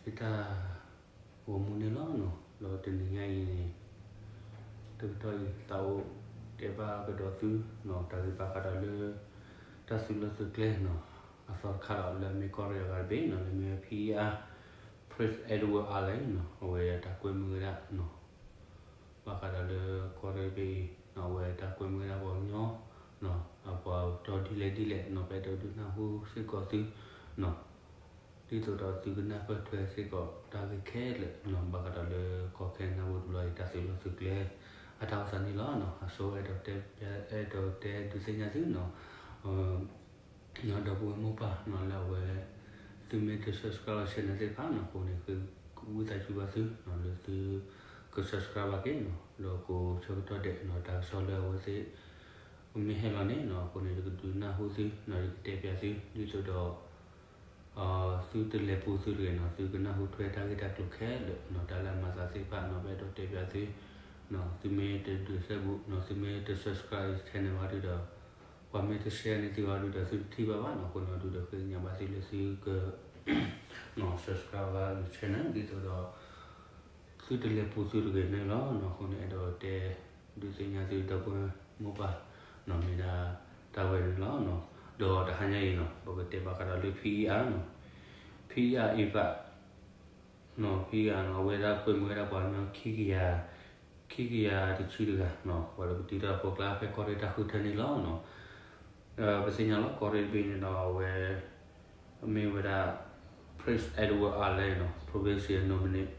ယတၢ်ဂီၤမူန့ၣ်လီၤနီၤ, ဒီးတနံၤညါအံၤန့ၣ် တကတီၢ်အံၤ သးအိၣ်တဲဘၣ်ကဒီးသုနီၤ တၢ်ဂ့ၢ်ဘၣ်ဃးဒီးလၢ တၢ်သုးလီၢ်သုးကျဲနီၤ, အသီတခါဒီးလၢအမ့ၢ်ကီၢ်ရ့ၣ်အဂၤတဘ့ၣ်နီၤ, လၢမ့ၢ်ဝဲ ဖံအါ Prince Edward Island နီၤ, အဝဲတၢ်ကွဲမုာ်ဝဲဒၣ်နီၤ ဘၣ်ဃးဒီးလၢကီၢ်ရ့ၣ်တဘ့ၣ်အံၤနီၤ, အဝဲတၢ်ကွဲမုာ်ဝဲဒၣ်ပှၤကညီနီၤ, အပှၤတီဒ်လဲၣ်ဒ်လဲၣ်နီၤ, ပအဲၣ်ဒိးဒုးနၢ်ဟူစ့ၢ်ကီးသုနီၤ, ဒ်သိးဒီးသုကနၢ်ပၢၢ်ထွဲစ့ၢ်ကီးတၢ်ဂ့ၢ်ခဲလၢာ်နီၤ, ဘၣ်ဃးဒီးလၢကီၢ်ခဲနဒၣ်ပူၤတဘျီအံၤ တၢ်သုးလီၢ်သုးကျဲအတၢ်အိၣ်သးန့ၣ်လီၤနီၤ. အဆိအဲၣ်ဒိးတဲ အဲၣ်ဒိးတဲဒုးသ့ၣ်ညါသုနီၤ ဒီပုၢ်ဝဲၢ်မိၢ်ပၢ်နီၤ လၢအဝဲ သုမ့ၢ်တ subscribe channel သ့ၣ်တဖၣ်နီၤ အဃိန့ၣ် ဃ့ဝံသးစူၤဘၣ်သုနီၤ လၢသုက subscribe ဘၣ်က့ၤနီၤ, ဒီးကိးဆၢကတီၢ်ဒဲးနီၤ တၢ်ကစီၣ်လၢအဝဲသ့ၣ် မ့ၢ်ဟဲလီၤန့ၣ်နီၤ အဃိန့ၣ် ယကဒုးနၢ်ဟူသုနီၤ, ယကတဲပၠးသု ဒ်သိးဒီး သုတလဲၤပူၤသုတဂ့ၤနီၤ, သုကနၢ်ဟူထွဲတၢ်ဂ့ၢ်တၢ်ကျိၤခဲလၢာ်နီၤ, တၢ်လၢအမၤသးသ့ၣ်တဖၣ်နီၤ ပအဲၣ်ဒိးတဲပၠးသုနီၤ, သုမ့ၢ်တဒုးဆဲးဘူးနီၤ, သုမ့ၢ်တ subscribe channel ဘၣ်ဒုဒီး ပှၤမ့ၢ်တ share န့ၢ်သုအီၤဒုဒီး သုတထံၣ်ဘၣ်ဘၣ်နီၤ, အဃိန့ၣ်အီၤဒုဒီး ဃ့ကညးဘၣ်သုလၢသုက subscribe ဘၣ် channel ဒ်သိးဒီး သုတလဲၤပူၤသုတဂ့ၤန့ၣ်လီၤနီၤ, အဃိန့ၣ် အဲၣ်ဒိးတဲ ဒုးသ့ၣ်ညါသုဒီပုၢ်ဝဲၢ်မိၢ်ပၢ်နီၤ, မ့ၢ်ဒၣ်တၢ်ဝဲန့ၣ်လီၤနီၤ, ဒီးတဟါညါအံၤနီၤ ပကတဲဘၣ်ဃးဒီးလၢ ဖံအါနီၤ, ဖံအါအံၤဘၣ် နီၤ ဖံအါနီၤ အဝဲဒၣ်ကွဲမုာ်ဝဲဒၣ်ပှၤကညီခံကယၤ ခံကယၤတဆံတဂၤနီၤ, ပှၤလၢပတံၤတၢ်ဖိကျါဖဲကီၢ်ရ့ၣ်တၢ်ဃုထၢန့ၣ်လီၤနီၤ, ပသ့ၣ်ညါလီၤ ကီၢ်ရ့ၣ်တဘ့ၣ်န့ၣ်ဒီး အဝဲ မ့ၢ်ဝဲဒၣ် Prince Edward Island နီၤ Provincial Nominee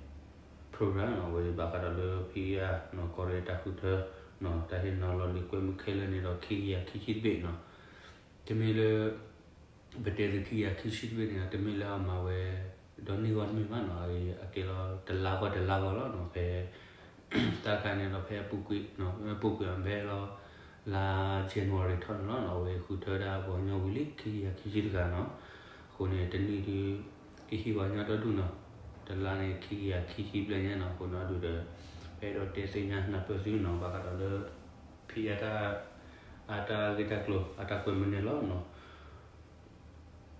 Program နီၤ, အဝဲဘၣ်ဃးဒီးလၢ ဖံအါနီၤ ကီၢ်ရ့ၣ်တၢ်ဃုထၢနီၤ, တၢ်ဟ့ၣ်နီၤလီၤလံာ်ကွဲမုာ်ခဲလၢာ်န့ၣ်ဒီး ခံကယၤခံဆံတဘ့ၣ်နီၤ, တမ့ၢ်လၢ ပတဲသုခံကယၤခံဆံတဘ့ၣ်န့ၣ် တမ့ၢ်လၢအမၤဝဲ ဒီနံၣ်ဂီၢ်တမ့ၢ်ဘၣ်နီၤ, အကဲလီၤတလါဂီၢ်တလါဂီၢ်လီၤနီၤ, ဖဲ တၢ်ခါန့ၣ်ဒီး ဖဲအပူၤကွံာ် ပူၤကွံာ်အဘဲလီၤ လါ January ထီၣ်န့ၣ်လီၤနီၤ, အဝဲဃုထၢဒၣ်ပှၤကညီဝံၤလံ ခံကယၤခံဆံတဂၤနီၤ, အဃိန့ၣ် တနံၣ်ဒုး ကဟံးပှၤကညီဒီဒူၣ်နီၤ, တလါန့ၣ် ခံကယၤခံဆံဘျဲၣ်ညါနီၤ, အဃိန့ၣ်အီၤဒုဒီး ပအဲၣ်ဒိးတဲသ့ၣ်ညါနၢ်ပၢၢ်သုနီၤ, ဘၣ်ဃးဒီးလၢ ဖံအါ အတၢ်ဂ့ၢ်တၢ်ကျိၤ အတၢ်ကွဲမုာ်န့ၣ်လီၤနီၤ.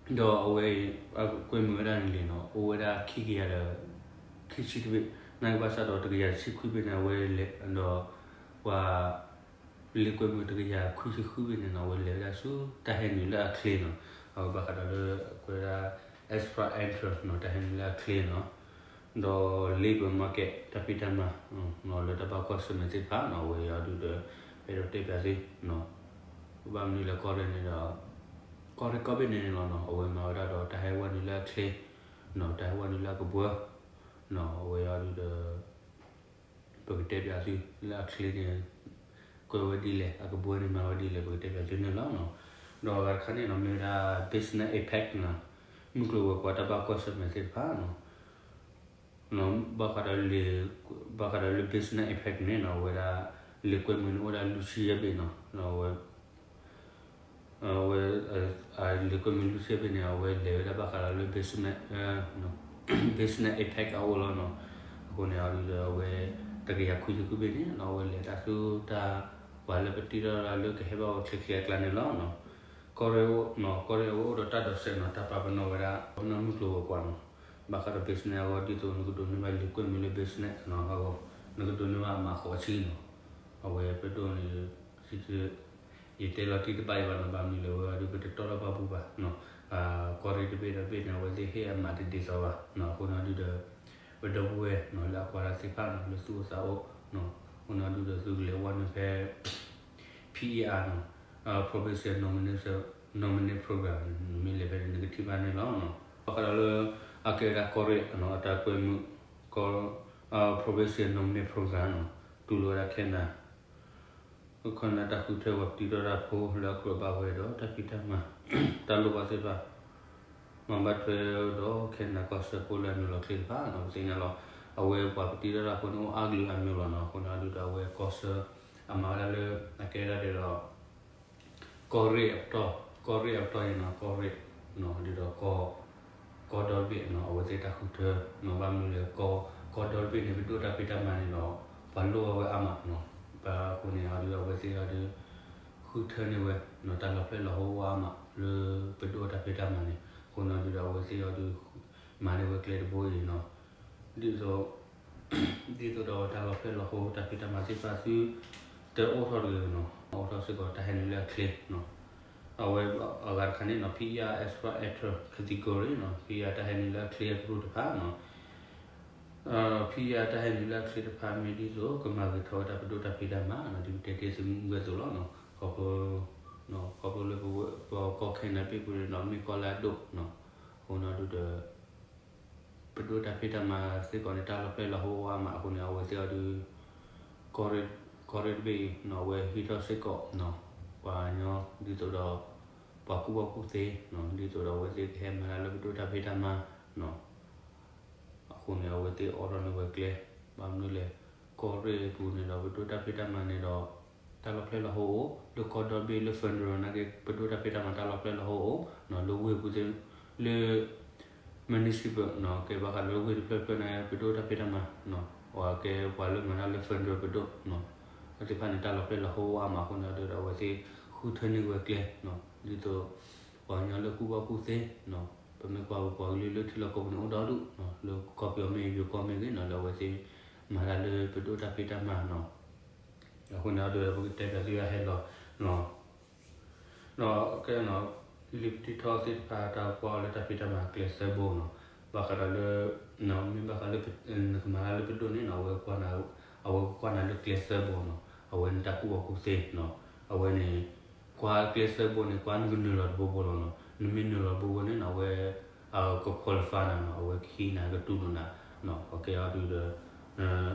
ဒီးအဝဲအံၤ အကွဲမုာ်ဝဲဒၣ်န့ၣ်လံနီၤ, အိၣ်ဝဲဒၣ်ခံကယၤဒီး ခံဆံတဘ့ၣ်, နာ်က့ဘၣ်ဆၣ်ဒီးတကယၤတဆံခွံဘ့ၣ်န့ၣ် အဝဲလဲၤဒီး ပှၤ လံာ်ကွဲမုာ်တကယၤခွံဆံဃုဘ့ၣ်န့ၣ်နီၤ, အဝဲလဲၤဝဲဒၣ်ဆူတၢ်ဟဲနုာ်လၢအချ့နီၤ, အဝဲဘၣ်ဃးဒီးလၢ ကွဲးဝဲဒၣ် express entry နီၤ, တၢ်ဟဲနုာ်လၢအချ့နီၤ, ဒီး labour market တၢ်ဖံးတၢ်မၤ လၢတၢ်ဘၣ်ကွၢ်ဆၢၣ်မဲာ်သ့ၣ်တဖၣ်နီၤ, အဝဲအံၤအီၤဒုဒီး ပအဲၣ်ဒိးတဲပၠးသုနီၤ, ဘၣ်မနုၤလၢကီၢ်ရ့ၣ်န့ၣ်ဒီး ကီၢ်ရ့ၣ်ကီၢ်ဘ့ၣ်န့ၣ်န့ၣ်လီၤနီၤ, အဝဲမၤဝဲဒၣ်ဒီးတၢ်ဟဲဝဲနုာ်လၢအချ့နီၤ, တၢ်ဟဲဝဲနုာ်လၢအကဘှၢနီၤ, အဝဲအံၤအီၤဒုဒီး ပကတဲပၠးသုလၢအချ့န့ၣ် ကွဲးဝဲဒ်လဲၣ်, အကဘှၢန့ၣ်မၤဝဲဒ်လဲၣ်, ပကတဲပၠးသုန့ၣ်လီၤနီၤ. ဒီးအဂၤတခါန့ၣ်နီၤ မ့ၢ်ဝဲဒၣ် Business Impact နီၤ, မုၢ်ကျိၤဝဲၤကွာ်တၢ်ဘၣ်ကွၢ်ဆၢၣ်မဲာ်သ့ၣ်တဖၣ်နီၤ, ဘၣ်ဃးဒီးလၢ ဘၣ်ဃးဒီးလၢ Business Impact န့ၣ်နီၤ, အဝဲဒၣ် လံာ်ကွဲမုာ်န့ၣ်အိၣ်ဝဲဒၣ်လွံၢ်ဆံယဲၢ်ဘ့ၣ်နီၤ, အဝဲ အဝဲ လံာ်ကွဲမုာ်လွံၢ်ဆံယဲၢ်ဘ့ၣ်န့ၣ် အဝဲလဲၤဝဲဒၣ်ဘၣ်ဃးဒီးလၢ business, business impact အအိၣ်လီၤနီၤ. အဃိန့ၣ် အီၤဒုဒီးအဝဲ တကယၤခွံဆံခွံဘ့ၣ်န့ၣ်နီၤ အဝဲလဲၤတၢ်ဆူတၢ် ပှၤလၢပတံၤထီၣ်လၢကဟဲဘၣ်ဝဲချ့ချ့အကျါန့ၣ်လီၤနီၤ. ကီၢ်ရ့ၣ်အအိၣ်နီၤ, ကီၢ်ရ့ၣ်အဝဲအိၣ်ဒီးတၢ်ဒိးစဲးနီၤ, တၢ်ပာ်ပနီၣ်ဝဲဒၣ် ပနီၣ်မုၢ်ကျိၤဝဲၤကွာ်နီၤ. ဘၣ်ဃးဒီး business အဂီၢ် ဒ်သိးနကဒိးန့ၢ်ဘၣ်လံာ်ကွဲမုာ်လၢ business နီၤ, အဂီၢ် နကဒိးန့ၢ်ဘၣ်အမးဃိးဆံနီၤ. အဝဲပဒိၣ်န့ၣ် ယတဲလီၤတံၢ်တဘၣ်အံၤဘၣ်နီၤ, ဘၣ်မနုၤလဲၣ် အဝဲအီၤဒု ပတတီထီၣ်ပာ်ပူၤဘၣ်နီၤ. ကီၢ်ရ့ၣ်တဘ့ၣ်ဒီးတဘ့ၣ်န့ၣ် အဝဲသ့ၣ်ဟ့ၣ်အမးတဒ်သိးဘၣ်နီၤ. အဃိန့ၣ်အီၤဒုဒီး ပဒီပုၢ်ဝဲၢ်နီၤ လၢအကွၢ်တၢ်သ့ၣ်တဖၣ်နီၤ လၢသူၣ်အိၣ်သးအိၣ်နီၤ, အဃိန့ၣ်အီၤဒုဒီး သုကလဲၤဝဲနုာ်ဖဲ P E R နီၤ, Provincial Nomination, Nominee Program န့ၣ် နမ့ၢ်လဲၤဖဲန့ၣ် နကထံၣ်ဘၣ်န့ၣ်လီၤနီၤ. ဘၣ်ဃးဒီးလၢ အကဲဝဲဒၣ်ကီၢ်ရ့ၣ်နီၤ အတၢ်ကွဲမုာ် ကီၢ် Provincial Nominee Program နီၤ, တူၢ်လိာ်ဝဲဒၣ် Canada ခီနတၢ်ဃုထၢပှၤပတံၤထီၣ်တၢ်ဖိလၢအကြၢးဘၣ်ဝဲဒီးတၢ်ဖံးတၢ်မၤ တၢ်လိၣ်ဘၣ်သ့ၣ်တဖၣ် မၤဘၣ်ထွဲဒီး Canada ကီၢ်စၢဖှိၣ်လၢအမံၤလီၤချ့တဖၣ်နီၤ, ပသ့ၣ်ညါလီၤ. အဝဲပှၤပတံၤထီၣ်တၢ်ဖိန့ၣ် အိၣ်အါကလုာ်အါမံၤလီၤနီၤ. အဃိန့ၣ်အီၤဒုဒီး အဝဲကီၢ်စၢ အမၤဝဲဒၣ်လၢ အကဲဒၣ်ဒီး ကီၢ်ရ့ၣ်အပတီၢ်, ကီၢ်ရ့ၣ်အပတီၢ်န့ၣ်နီၤ, ကီၢ်ရ့ၣ်နီၤ, ဒ်သိးကီၢ်, ကီၢ်ဒီတဘ့ၣ်နီၤ, အဝဲသ့ၣ်တၢ်ဃုထၢနီၤ, ဘၣ်မနုၤလဲၣ်, ကီၢ်, ကီၢ်ဒီတဘ့ၣ်န့ၣ် ပဒိၣ်တၢ်ဖံးတၢ်မၤန့ၣ်ဒီး ပှၤလိၣ်ဝဲအါမးနီၤ, ဘၣ်အဃိန့ၣ်အီၤဒု အဝဲသ့ၣ်အီၤဒု ဃုထၢန့ၢ်ဝဲနီၤ, တၢ်လီၤဖျဲၣ်လီၤဟိအိၣ်အါမး လၢပဒိၣ်တၢ်ဖံးတၢ်မၤန့ၣ်, အဃိန့ၣ်အီၤဒုဒီး အဝဲသ့ၣ်အီၤဒု မၤန့ၢ်ဝဲကျဲတဘိအံၤနီၤ, ဒ်သိး ဒ်သိးဒီးတၢ်လီၤဖျဲၣ်လီၤဟိ တၢ်ဖံးတၢ်မၤသ့ၣ်တဖၣ်သု တအိၣ်ထီၣ်တဂ့ၤနီၤ, အိၣ်ထီၣ်စ့ၢ်ကီးတၢ်ဟဲနုာ်လၢအချ့နီၤ, အဝဲအဂၤတခါန့ၣ်နီၤ ဖံးယၢ် extra extra category နီၤ, ဖံးယၢ်တၢ်ဟဲနုာ်လၢအချ့အကရူၢ်တဖၣ်နီၤ ဖံးယၢ်တၢ်ဟဲနုာ်လၢအချ့တဖၣ်မ့ၢ်ဒ်သိး ကမၤဂ့ၤထီၣ်ဝဲဒၣ်ပဒိၣ်တၢ်ဖံးတၢ်မၤနီၤ, ဒ်ပတဲတ့ၢ်သုးမုၢ်ဝဲသိးလီၤနီၤ, ခီဖျိ ခီဖျိလၢပဝဲ ပကီၢ်ခဲနဒၤဘ့ၣ်ပူၤန့ၣ်နီၤ မ့ၢ်ကီၢ်လၢအဒိၣ်နီၤ, အဃိန့ၣ်ဒုးဒီး ပဒိၣ်တၢ်ဖံးတၢ်မၤစ့ၢ်ကီးန့ၣ် တၢ်လီၤဖျဲၣ်လီၤဟိအိၣ်အါမးအဃိန့ၣ် အဝဲသ့ၣ်အီၤဒုး ကီၢ်ရ့ၣ်တဘ့ၣ်အံၤနီၤ အဝဲဟံးထီၣ်စ့ၢ်ကီးနီၤ, ပှၤကညီဒ်သိးဒီး ပှၤကူၣ်ဘၣ်ကူၣ်သ့နီၤ, ဒ်သိးဒီးအဝဲသ့ၣ်ကဟဲမၤတၢ်လၢပဒိၣ်တၢ်ဖံးတၢ်မၤနီၤ အဃိန့ၣ် အဝဲသ့ၣ်အိးထီၣ်န့ၢ်ဝဲကျဲ, ဘၣ်မနုၤလဲၣ်, ကီၢ်ရ့ၣ်အပူၤန့ၣ်ဒီး ပဒိၣ်တၢ်ဖံးတၢ်မၤန့ၣ်ဒီး တၢ်လီၤဖျဲၣ်လီၤဟိအိၣ်, လၢကီၢ်ဒီဘ့ၣ်လၢ federal နာ်က့ ပဒိၣ်တၢ်ဖံးတၢ်မၤတၢ်လီၤဖျဲၣ်လီၤဟိအိၣ်, လၢဝ့ၢ်ပူၤသ့ၣ်, လၢ municipal နီၤ ကဲဘၣ်ဃးလၢဝ့ၢ်တဖျၢၣ်ဖျၢၣ်န့ၣ် ပဒိၣ်တၢ်ဖံးတၢ်မၤနီၤ, အဝဲကဲပှၤလၢမၤတၢ်လၢ federal ပဒိၣ်နီၤ, အသ့ၣ်တဖၣ်န့ၣ် တၢ်လီၤဖျဲၣ်လီၤဟိအိၣ်အါမးအဃိန့ၣ်ဒီး အဝဲသ့ၣ်ဃုထၢန့ၢ်ဝဲကျဲနီၤ, ဒ်သိး ပှၤကညီလၢကူၣ်ဘၣ်ကူၣ်သ့နီၤ, ပမ့ၢ်ကွၢ်ပပှၤကလုာ်လၢထံလီၢ်ကီၢ်ပူၤန့ၣ်အိၣ်ဒီဒူၣ်နီၤ, လၢကီၢ်ပယီၤမ့ၢ်ဂ့ၤ ယိၤကီၢ်မ့ၢ်ဂ့ၤနီၤ, လၢအဝဲသ့ၣ်မၤတၢ်လၢပဒိၣ်တၢ်ဖံးတၢ်မၤနီၤ, အဃိန့ၣ်ဒီး ပကတဲပၠးသုဟဲလီၤနီၤ ဒီးကဲနီၤ Liberty Talk သ့ၣ်တဖၣ် တၢ်ကွၢ်အီၤလၢတၢ်ဖံးတၢ်မၤကျဲသၢဘိနီၤ, ဘၣ်ဃးဒီးလၢ မ့ၢ်ဘၣ်ဃးလၢ နကမၤတၢ်လၢပဒိၣ်န့ၣ်နီၤ, အဝဲ အဝဲကကွၢ်နၤလၢကျဲသၢဘိနီၤ, အဝဲန့ၣ်တၢ်ကူၣ်ဘၣ်ကူၣ်သ့နီၤ, အဝဲန့ၣ် ကွၢ်ကျဲသၢဘိန့ၣ် ကွၢ်နကနုာ်လီၤတဘိဘိလီၤနီၤ, နမ့ၢ်နုာ်လီၤတဘိဘိန့ၣ်နီၤ အဝဲ က qualify နၤနီၤ, အဝဲကဟံးနၤကတူၢ်လိာ်နၤနီၤ, အကဲအီၤဒုးဒီး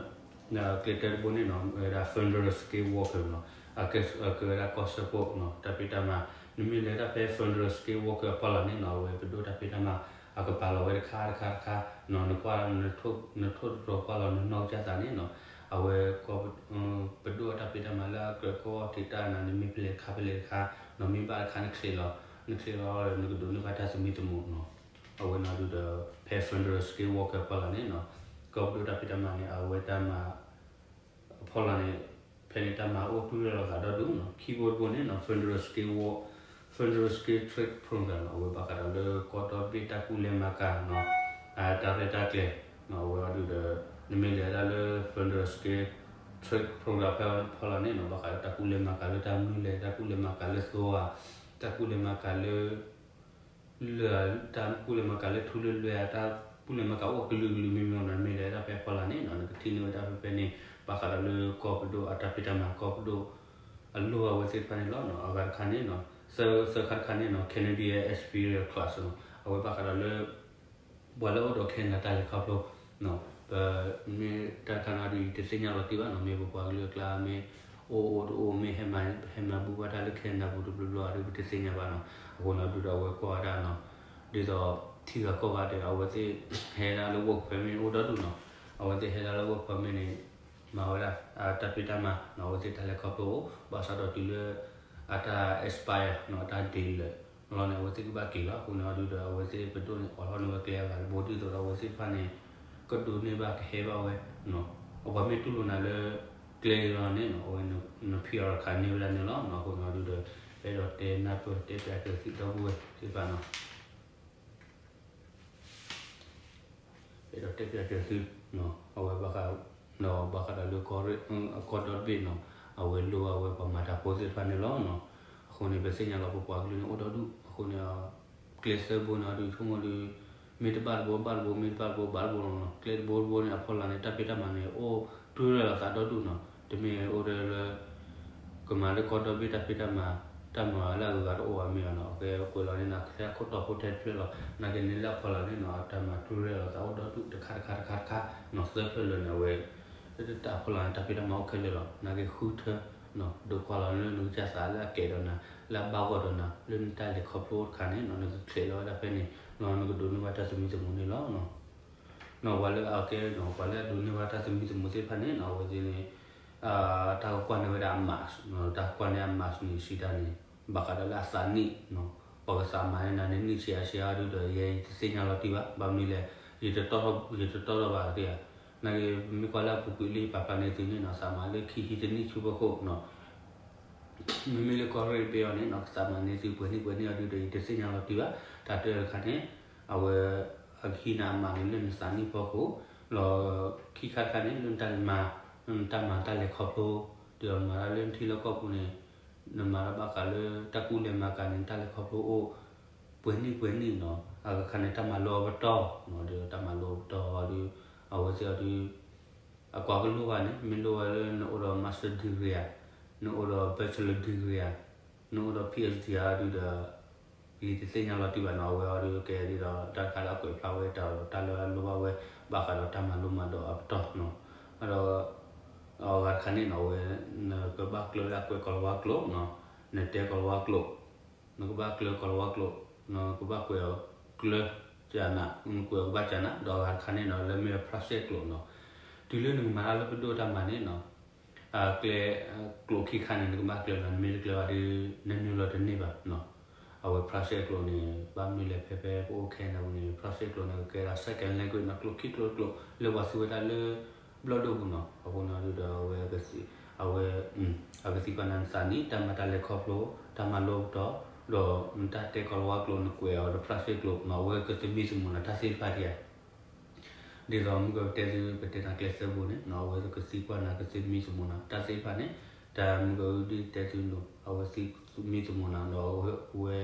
ကျဲတၢတဘိန့ၣ်နီၤ ဝဲဒၣ် federal skilled worker နီၤ, အကဲဝဲဒၣ်ကီၢ်စၢဖှိၣ်နီၤ တၢ်ဖံးတၢ်မၤ, နမ့ၢ်လဲၤတၢ်ဖဲ federal skilled worker အဖီလာ်န့ၣ်နီၤ အဝဲပဒိၣ်တၢ်ဖံးတၢ်မၤ အကပာ်လီၤဝဲတခါတခါတခါနီၤ, နကွၢ် နထိၣ်သတြီၤကွၢ်လီၤနနီၢ်ကစၢ်သးန့ၣ်နီၤ, အဝဲ ပဒိၣ်အတၢ်ဖံးတၢ်မၤလၢအကြၢးကီၢ်ထံးတၢ်နၤန့ၣ် မ့ၢ်ဖဲလဲၣ်တခါဖဲလဲၣ်တခါ, နီၤမ့ၢ်ဘၣ်တခါနချံးလီၤ, နချံးလီၤ နကဒိးန့ၢ်ဘၣ်တၢ်သမံသမိးနီၤ, အဝဲနီၤဒုးဒီး ဖဲ federal skilled worker အဖီလာ်န့ၣ်နီၤ, ကီၢ်ပဒိၣ်တၢ်ဖံးတၢ်မၤန့ၣ် အဝဲတၢ်မၤ အဖီလာ်န့ၣ် ဖဲန့ၣ်တၢ်မၤအိၣ်တူၢ်ရဲၣ်လိာ်သးဒီဒူၣ်နီၤ, ခံဘိတဘိန့ၣ်နီၤ federal skill work, federal skill trade program နီၤ, အဝဲဘၣ်ဃးဒီးလၢကီၢ်ဒီဘ့ၣ်တၢ်ကူၣ်လဲၤမၤကၤ, တၢ်ရဲၣ်တၢ်ကျဲၤ, အဝဲအီၤဒုးဒီး နမ့ၢ်လဲၤဒၣ်လၢ federal skill trade program ဖဲဖီလာ်န့ၣ်နီၤ ဘၣ်ဃးဒီးတၢ်ကူၣ်လဲၤမၤကၤလၢတၢ်မနုၤလဲၣ်, တၢ်ကူၣ်လဲၤမၤကၤလၢသိဧါ, တၢ်ကူၣ်လဲၤမၤကၤလၢ လၢ တၢ်ကူၣ်လဲၤမၤကၤလၢထူလၢလွဲၢ်ဧါ, တၢ်ကူၣ်လဲၤမၤကၤအိၣ်ကလုာ်ကလုာ်မံၤမံၤနီၤ, နမ့ၢ်လဲၤဒၣ်ဖဲဖီလာ်န့ၣ်နီၤ နကထံၣ်န့ၢ်ဝဲဒၣ်ဖဲဖဲန့ၣ်, ဘၣ်ဃးဒီးလၢကီၢ်ပဒိၣ်အတၢ်ဖံးတၢ်မၤ ကီၢ်ပဒိၣ် အလိၣ်အဝဲသ့ၣ်တဖၣ်န့ၣ်လီၤ. အဂၤတခါန့ၣ်နီၤ သၢခါတခါန့ၣ်နီၤ Canadian Experience Class နီၤ, အဝဲဘၣ်ဃးဒီးလၢ ပှၤလၢအိၣ်ဒီး Canada တၢ်လဲၤခီဖျိ ပမ့ၢ်တၢ်တခါန့ၣ်ဒီး ယတသ့ၣ်ညါလီၤတံၢ်ဘၣ်နီၤ, မ့ၢ်ပပှၤကလုာ်အကျါ မ့ၢ်အိၣ်အိၣ်တအိၣ် မ့ၢ်ဟဲမၤဘူၣ်ဘၣ်တၢ်လၢ Canada ပူၤတဘျီဘျီဒီး ပတသ့ၣ်ညါဘၣ်နီၤ, အဃိန့ၣ်ဒုးဒီးအဝဲကွၢ်ဝဲဒၣ်နီၤ, ဒ်သိး ထံဂၤကီၢ်ဂၤဒီး အဝဲသ့ၣ်ဟဲဒၣ်လၢ work permit အိၣ်ဒီဒူၣ်နီၤ, အဝဲသ့ၣ်ဟဲဒၣ်လၢ work permit န့ၣ် မၤဝဲဒၣ် တၢ်ဖံးတၢ်မၤနီၤ, အဝဲသ့ၣ်တၢ်လဲၤခီဖျိအိၣ် ဘၣ်ဆၣ်ဒီးတုၤလၢ အတၢ် expire နီၤ အတၢ် date လၢာ်လီၤန့ၣ် အဝဲသ့ၣ်ကဘၣ်က့ၤလီၤ. အဃိန့ၣ်အီၤဒုးဒီး အဝဲသ့ၣ်ပဒိၣ်န့ၣ် အိးထီၣ်န့ၢ်ဝဲကျဲအဂၤတဘိ ဒ်သိးဒီးအဝဲသ့ၣ်တဖၣ်န့ၣ် ကဒိးန့ၢ်ဘၣ်ကဟဲဘၣ်ဝဲ အပှၤမ့ၢ်တူၢ်လိာ်နၤလၢ ကျဲအံၤလီၤန့ၣ်နီၤ အဝဲန PR တခါန့ၢ်ဝဲဒၣ်န့ၣ်လီၤ. အဃိန့ၣ်အီၤဒုးဒီး အဲၣ်ဒိးတဲနၢ်ပၢၢ်တဲပၠးက့ၤသုဒီပုၢ်ဝဲၢ်သ့ၣ်တဖၣ်နီၤ အဲၣ်ဒိးတဲပၠးက့ၤသု အဝဲဘၣ်ဃး ဘၣ်ဃးဒီးလၢကီၢ်ရ့ၣ် ကီၢ်ဒီတဘ့ၣ်နီၤ အဝဲလိၣ်ဘၣ်ဝဲပှၤမၤတၢ်ဖိသ့ၣ်တဖၣ်န့ၣ်လီၤ. အဃိန့ၣ် ပသ့ၣ်ညါလီၤပပှၤကလုာ်န့ၣ်အိၣ်ဒီဒူၣ် အဃိန့ၣ် ကျဲသၢဘိန့ၣ်အီၤဒုး ဆိကမိၣ်ဒီး မ့ၢ်တဘၣ်တဘိဘၣ်တဘိ မ့ၢ်တဘၣ်တဘိဘၣ်တဘိလီၤနီၤ. ကျဲတဘိတဘိန့ၣ် အဖီလာ်န့ၣ် တၢ်ဖံးတၢ်မၤန့ၣ် အိၣ်တူၢ်ရဲၣ်လိာ်သးဒီဒူၣ်နီၤ. တမ့ၢ်အိၣ်ထဲလၢ ကမၤလၢကီၢ်ဒီဘ့ၣ်တၢ်ဖံးတၢ်မၤ တၢ်မၤလၢအဂုၤအဂၤတအိၣ်ဘၣ်မ့ၢ်အီၤနီၤ. အကဲကွဲးလီၤန့ၣ်နီၤ ထဲခိၣ်တီဖိထဲတဖျၢၣ်လီၤ. နာ်က့န့ၣ်လၢအဖီလာ်န့ၣ်နီၤ တၢ်မၤတူၢ်ရဲၣ်လိာ်သးအိၣ်ဒီဒူၣ်တခါတခါတခါတခါနီၤ သၢဖျၢၣ်လၢာ်န့ၣ် အဝဲ တၢ်ဖီလာ်န့ၣ် တၢ်ဖံးတၢ်မၤအိၣ်ခဲလၢာ်လီၤ. နာ်က့ဃုထၢ ဒိးကွၢ်လီၤလၢနကစၢ်သးလၢအကဲဒီးနၤ လၢအဘၣ်ဂီၢ်ဒီးနၤ လၢနတၢ်လဲၤခီဖျိတခါန့ၣ်နီၤ နကချဲးလီၤဝဲဒၣ်ဖဲန့ၣ်နီၤ နကဒိးန့ၢ်ဘၣ်တၢ်သမံသမိးန့ၣ်လီၤ. နီၤ ပှၤလၢအကဲနီၤ ပှၤလၢအဒိးန့ၢ်ဘၣ်တၢ်သမံသမိးသ့ၣ်တဖၣ်န့ၣ်နီၤ အဝဲသ့ၣ်န့ၣ် တၢ်ကကွၢ်န့ၢ်ဝဲဒၣ်အ mask နီၤ တၢ်ကွၢ်န့ၢ်အ mask န့ၣ် စံးတၢ်န့ၣ် ဘၣ်ဃးဒီးလၢအသးနံၣ်နီၤ ပှၤကသးမၤန့ၢ်နၤန့ၣ် နံၣ်ဆံးအါဆံးအါဒုဒီး ယဲယတသ့ၣ်ညါလီၤတံၢ်ဘၣ် ဘၣ်မနုၤလဲၣ် ယတတီၢ်ထီၣ် ယတတီၢ်ထီၣ်ဘၣ်သ့ဧါ နာ်က့ မ့ၢ်ကွၢ်လၢအပူၤကွံာ်လၢယပာ်ဖျါန့ၢ်သုန့ၣ်နီၤ သးမၤလၢခံဆံတနံၣ်ဆူဖီခိၣ်နီၤ မ့မ့ၢ်လၢကီၢ်ရ့ၣ်တဘ့ၣ်အီၤန့ၣ်နီၤ ကသးမၤန့ၢ်သုပှဲၤနံၣ်ပှဲၤနံၣ်အီၤဒုဒီး ယတသ့ၣ်ညါလီၤတံၢ်ဘၣ် တၢ်တခါန့ၣ် အဝဲ အကဟံးနၤအမးန့ၣ်လၢနသးနံၣ်ဖီခိၣ်, ဒီးခံခါတခါန့ၣ် လၢနတၢ်မၤ, နတၢ်မၤတၢ်လဲၤခီဖျိ, ဒီးမၤတၢ်လၢနထံလီၢ်ကီၢ်ပူၤန့ၣ်, နမၤတၢ်ဘၣ်ဃးလၢတၢ်ကူၣ်လဲၤမၤကၤန့ၣ် နတၢ်လဲၤခီဖျိအိၣ်ပှဲၤနံၣ်ပှဲၤနံၣ်နီၤ, အကခါန့ၣ် တၢ်မၤလိအပတီၢ်နီၤ, ဒီးတၢ်မၤလိအပတီၢ်အီၤဒီး အဝဲသ့ၣ်အီၤဒီး အကွၢ်ကလိဘၣ်န့ၣ် မ့ၢ်လိဝဲလၢနအိၣ်ဒီး master degree ဧါ, နအိၣ်ဒီး bachelor degree ဧါ, နအိၣ်ဒီး PhD ဧါဒုဒီး ယတသ့ၣ်ညါလီၤတံၢ်ဘၣ်နီၤ, အဝဲအီၤဒုကဲဒ်ဒီး တၢ်တခါလၢအကွဲးဖျါဝဲတၢ်လၢအလိၣ်ဘၣ်ဝဲ ဘၣ်ဃးဒီးတၢ်မၤလိမၤဒိးအပတီၢ်နီၤ, ဒီး အဂၤတခါန့ၣ်နီၤ အဝဲ နကဘၣ်ကျၢၤလၢအကွဲးကီၤလၤဝါကျိာ်နီၤ, နတဲကီၤလၤဝါကျိာ်, နကဘၣ်ကျၢၤကီၤလၤဝါကျိာ်, နကဘၣ်ကွဲးအီၤကျၢၤကနး, နကွဲးအီၤကဘၣ်ကနး, ဒီးအဂၤတခါန့ၣ်နီၤ လၢမ့ၢ် ဖရၣ်စဲၣ်ကျိာ်နီၤ, တုၤလၢနကမၤတၢ်လၢပဒိၣ်တၢ်မၤန့ၣ်နီၤ ကျဲ ကျိာ်ခံခါန့ၣ် နကဘၣ်ကျၢၤနီၤ, နမ့ၢ်တကျၢၤဘၣ်ဒီး နနုာ်လီၤတန့ၢ်ဘၣ်နီၤ. အဝဲ ဖရၣ်စဲၣ်ကျိာ်န့ၣ် ဘၣ်မနုၤလဲၣ် ဖဲဖဲပအိၣ်ခဲန့ၣ်ပူၤန့ၣ် ဖရၣ်စဲၣ်ကျိာ်န့ၣ် ကကဲဒၣ် second language နီၤ, ကျိာ်ခံကျိာ်တကျိာ် လၢပှၤသူဝဲဒၣ်လၢ ဘျီၣ်ဒိၣ်ပူၤနီၤ. အဃိန့ၣ်ဒုဒီး အဝဲ အဝဲ အကသံကွၢ်နၤနသးနံၣ် တၢ်မၤတၢ်လဲၤခီဖျိ, တၢ်မၤလိပတီၢ်, ဒီးနတၢ်တဲကီၤလၤဝါကျိာ် နကွဲးအီၤဒီး ဖရၣ်စဲၣ်ကျိာ်နီၤ, အဝဲကသမံသမိးနၤတၢ်သ့ၣ်တဖၣ်ဒံးဧါ. ဒ်သိးမုၢ်ကီၤပတဲသု ပတဲနၤကျဲသၢဘိန့ၣ်နီၤ, အဝဲကသံကွၢ်နၤ ကသမံသမိးနၤ တၢ်သ့ၣ်တဖၣ်န့ၣ်, တၢ်မုၢ်ကီၤဒုတဲသုနီၤ အဝဲသမံသမိးနၤဒီး အဝဲ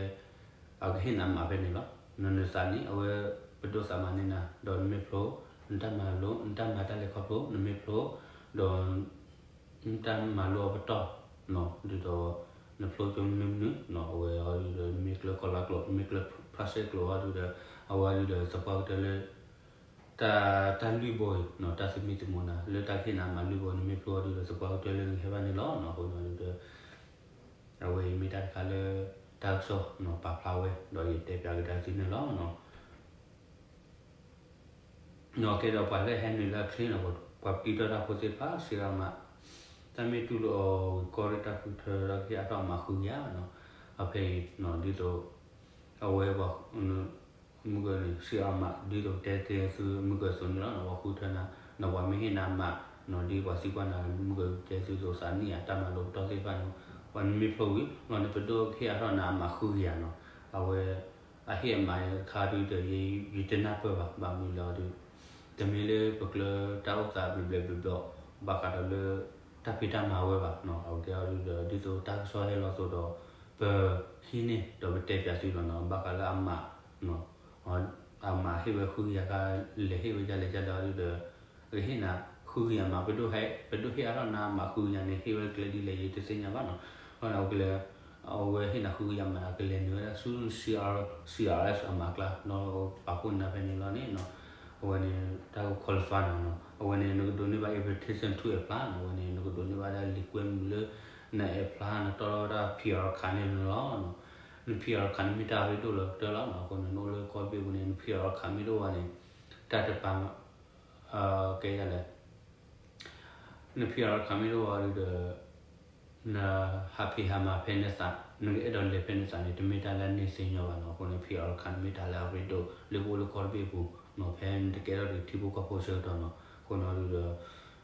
အကဟ့ၣ်နၤမးဖဲန့ၣ်လီၤ. နနသးနံၣ် အဝဲ ပဒိၣ်သးမၤန့ၢ်နၤ ဒီးနမ့ၢ်ဖျိ, နတၢ်မၤလိ နတၢ်မၤတၢ်လဲၤခီဖျိ နမ့ၢ်ဖျိ, ဒီး နတၢ်မၤလိအပတီၢ်နီၤ, ဒ်သိး နဖျိကၠိမနုၤမနုၤနီၤ, အဝဲအီၤဒုဒီး နမ့ၢ်ကျၢၤကီၤလၤကျိာ် နမ့ၢ်ကျၢၤ ဖရၣ်စဲၣ်ကျိာ်အီၤဒုဒီး အဝဲဒုဒီး သပှၢ်ကတၢၢ်လၢ တၢ် တၢ်လွံၢ်ဘိအံၤနီၤ, တၢ်သမံသမိးနၤ လၢတၢ်ကဟ့ၣ်နၤမၤလွံၢ်ဘိ နမ့ၢ်ဖျိအီၤဒုဒီး သပှၢ်ကတၢၢ်လၢနကဟဲဘၣ်န့ၣ်လီၤနီၤ. အဃိန့ၣ်ဒုဒီး အဝဲအံၤမ့ၢ်တၢ်တခါလၢ တၢ်ကစီၣ်နီၤ ပာ်ဖျါဝဲ ဒီးယတဲပၠးကဒါသုန့ၣ်လီၤနီၤ. နီၤ ကဲဒီးပှၤလၢဟဲနုာ်လၢအချ့နီၤ, ပှၤပံထီၣ်တၢ်ဖိသ့ၣ်တဖၣ် စံးအီၤမး, တၢ်မ့ၢ်တူၢ်လိာ်အီၤဝံၤ ကီၢ်ရ့ၣ်တၢ်ဃုထၢတၢ်ကဟ့ၣ်အါထီၣ်အမးဃုကယၤနီၤ, အဖဲအံၤနီၤ ဒ်သိး အဝဲပှၤ မုၢ်ကၢၤန့ၣ် စံးအီၤမး ဒ်သိးပတဲသ့သု မုၢ်ကၢၤအသိးန့ၣ်လီၤနီၤ, ပှၤဃုထၢနၤ နီၤ ပှၤမ့ၢ်ဟ့ၣ်နၤမးနီၤ, ဒ်ပှၤသံကွၢ်နၤ မုၢ်ကၢၤတဲသုသိးသးနံၣ်ဧါ တၢ်မၤလိပတီၢ်သ့ၣ်တဖၣ်န့ၣ်, ပှၤနမ့ၢ်ဖျိဝံၤ လီၤန့ၣ် ပဒိၣ်ကဟ့ၣ်အါထီၣ်နၤအမးဃုကယၤနီၤ, အဝဲ အဟ့ၣ်အမးအခါဒုဒီး ယတနၢ်ပၢၢ်ဘၣ်, ဘၣ်မနုၤလဲၣ်အီၤဒု တမ့ၢ်လၢပကျၢၤတၢ်အိၣ်သးဘျဲးဘျဲးဘျီဘျီ ဘၣ်ဃးဒီးလၢ တၢ်ဖံးတၢ်မၤဝဲဘၣ်နီၤ, အဝဲကဲအီၤဒုဒီး ဒ်သိးတၢ်ကစီၣ်ဟဲလီၤအသိးဒီး ပဟံးန့ၢ်ဒီးပတဲပၠးသုလီၤနီၤ, ဘၣ်ဃးလၢအမး အမးဟ့ၣ်ဝဲဃုကယၤခါ လဲၤဟ့ၣ်ဝဲဒ်လဲၣ်ဒ်လဲၣ်အီၤဒုဒီး အကဟ့ၣ်နၤ ဃုကယၤမး ပဒိၣ်ဟ့ၣ်အါထီၣ်နၤမးဃုကယၤန့ၣ် ဟ့ၣ်ဝဲကျဲဒ်လဲၣ် ယတသ့ၣ်ညါဘၣ်နီၤ, အဝဲကလဲၤ အဝဲဟ့ၣ်နၤဃုကယၤမး အကလဲၤနုာ်ဝဲဒၣ်ဆူ C R, C R S အမးအကျါ ဒီးပာ်ဖှိၣ်နၤဖဲန့ၣ်လီၤန့ၣ်နီၤ, အဝဲန့ၣ် တၢ်က qualify နၤနီၤ, အဝဲန့ၣ် နကဒိးန့ၢ်ဘၣ် invitation to apply နီၤ, အဝဲန့ၣ် နကဒိးန့ၢ်ဘၣ်ဒၣ်လံာ်ကွဲမုာ်လၢ န apply နတီၢ်ဒၣ် P R ခးန့ၣ်လီၤနီၤ, န P R ခးန့ၣ်မ့ၢ်တၢ်ရ့ဒိၣ်လီၤကတၢၢ်လီၤနီၤ, အဃိန့ၣ် နအိၣ်လၢကီၢ်တဘ့ၣ်ပူၤန့ၣ် န P R ခးမ့ၢ်တအိၣ်ဘၣ်န့ၣ် တၢ်တပာ် ကဲဒ်လဲၣ် န P R ခးမ့ၢ်တအိၣ်ဘၣ်ဒုဒီး နဟးဖံးဟးမၤဖဲနသး နကအဲၣ်ဒိးလဲၤဖဲနသးန့ၣ် တမ့ၢ်တၢ်လၢအန့ၢ်သ့ညီဘၣ်နီၤ, အဃိန့ၣ် P R ခးန့ၣ်မ့ၢ်တၢ်လၢအရ့ဒိၣ် လၢပအိၣ်လၢကီၢ်တဘ့ၣ်ပူၤနီၤ, ဖဲနတကဲထီၣ်ဒံးထံဖိကီၢ်ဖိဆၢကတီၢ်နီၤ, အဃိန့ၣ်ဒုဒီး